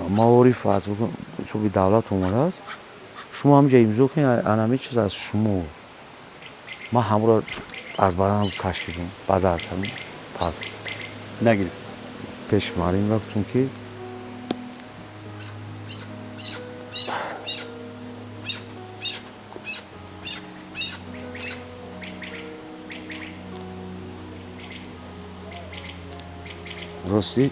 маориф, аз ҳисоби давлат омадааст, шумо ҳаминҷа имзо кунед, анами чиз аз шумо. Ман ҳамро аз баданам кашидам, бадар кардам, пар нагирифт. Пеш муаллим рафтум, ки ростӣ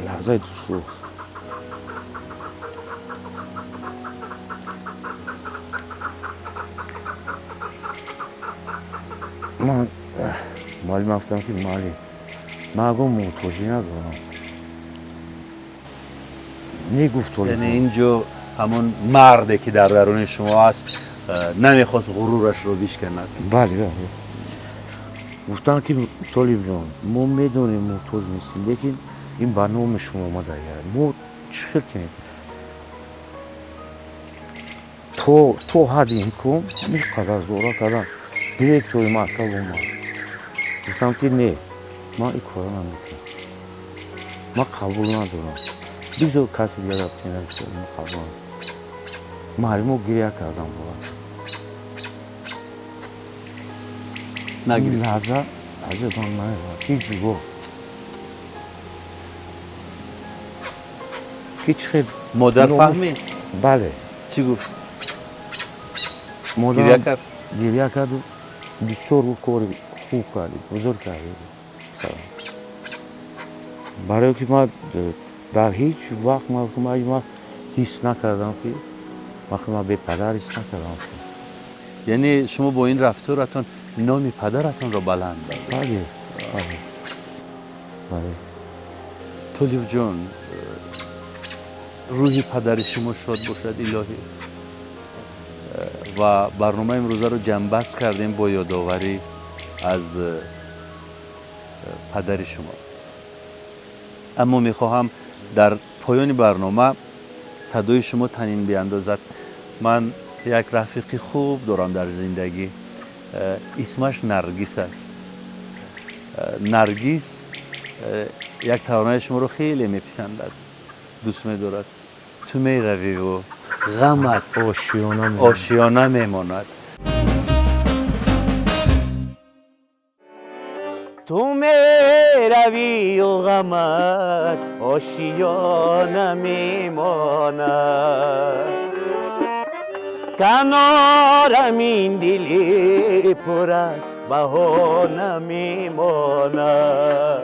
лаҳзаи душвор. Ман муаллим гуфтам, ки муаллим, ман ягон муҳтоҷӣ надорам. Не, гуфт. Яъне инҷо ҳамон марде, ки дар даруни шумо аст, намехост ғурурашро бишканад. Бале, бале. Гуфтанд, ки Толибҷон, мо медонем, муҳтоҷ нестем, лекин ин ба номи шумо омада, мо чӣ хел кунем? То ҳадди имкон ҳамин қадар зора кардам. Директори мактаб омад. Гуфтам, ки не, ман ин кора намекунам, ман қабул надорам, бигзор каси дигар қабул. Муаллимо гиря кардам бо лаҳза аз ёдам намеравад ҳеҷ гоҳ, ки чӣ хел. Модар фаҳмид? Бале. Чӣ гуфт? Гиря кард? Гиря карду бисёр кори хуб кардӣ, бузург кардӣ, барое ки ман дар ҳеҷ вақт ман ҳис накардам, ки вақте ман бепадар ҳис накардам. Яъне шумо бо ин рафторатон номи падаратонро баланд бардошт. Бале, бале, бале. Толибҷон, рӯҳи падари шумо шод бошад, илоҳӣ. Ва барномаи имрӯзаро ҷамъбаст кардем бо ёдоварӣ аз падари шумо, аммо мехоҳам дар поёни барнома садои шумо танин биандозад. Ман як рафиқи хуб дорам дар зиндагӣ, исмаш Наргис аст. Наргис як таронаи шуморо хеле меписандад, дӯст медорад: «Ту меравиву ғамат ошиёна мемонад». Ту меравию ғамат ошиёна мемонад. Канорам ин дили пур аз баҳона мемонад.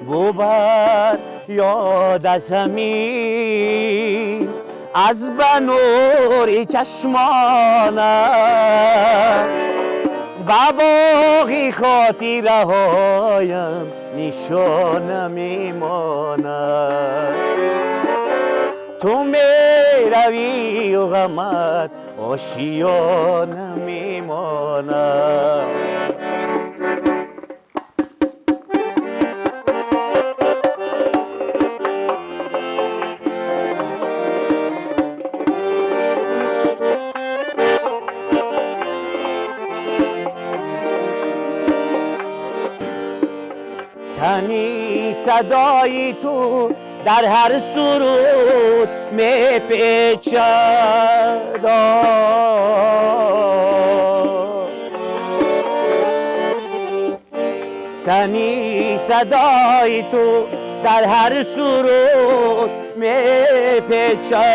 Бубар ёд аз ҳамин аз ба нури чашмонат, ба боғи хотираҳоям нишона мемонад. Ту меравию ғамат ошиёна мемонад. Тани садои ту дар ҳар суруд мепечад. Тани садои ту дар ҳар суруд мепечад.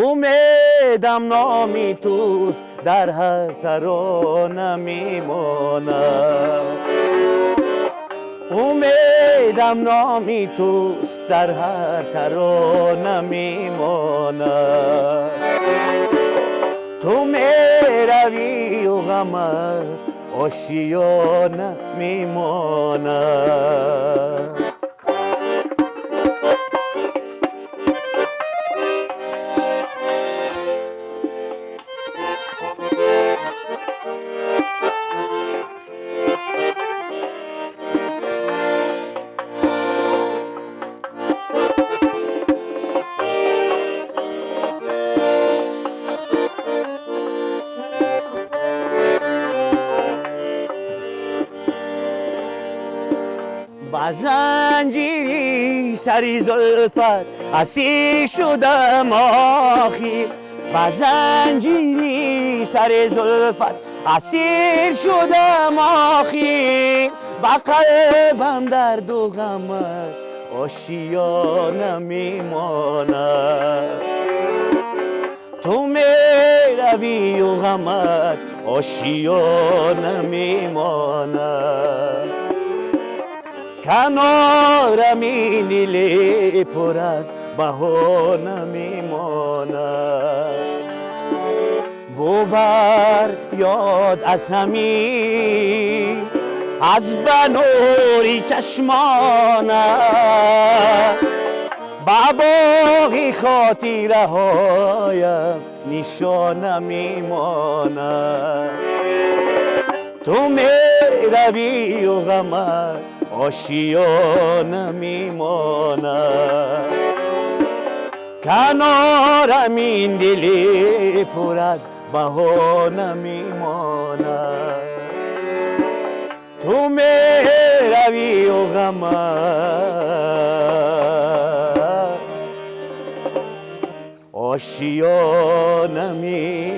Умедам номи туст дар ҳар тарона мемонад. Умедам номи туст дар ҳар тарона мемонад. Ту меравию ғамат ошиёна мемонад. Ба занҷири сари зулфат асир шудам охир, ба занҷири сари зулфат асир шудам охир. Ба қалбам дарду ғамат ошиёна мемонад. Ту меравию ғамат ошиёна мемонад. Канорам ин дили пур аз баҳона мемонад. Бубар ёд аз ҳамин аз ба нури чашмонат, ба боғи хотираҳоям нишона мемонад. Ту меравию ғамат ошиёна мемонад. Канорам ин дили пур аз баҳона мемонад. Ту меравию ғамат ошиёна мемонад.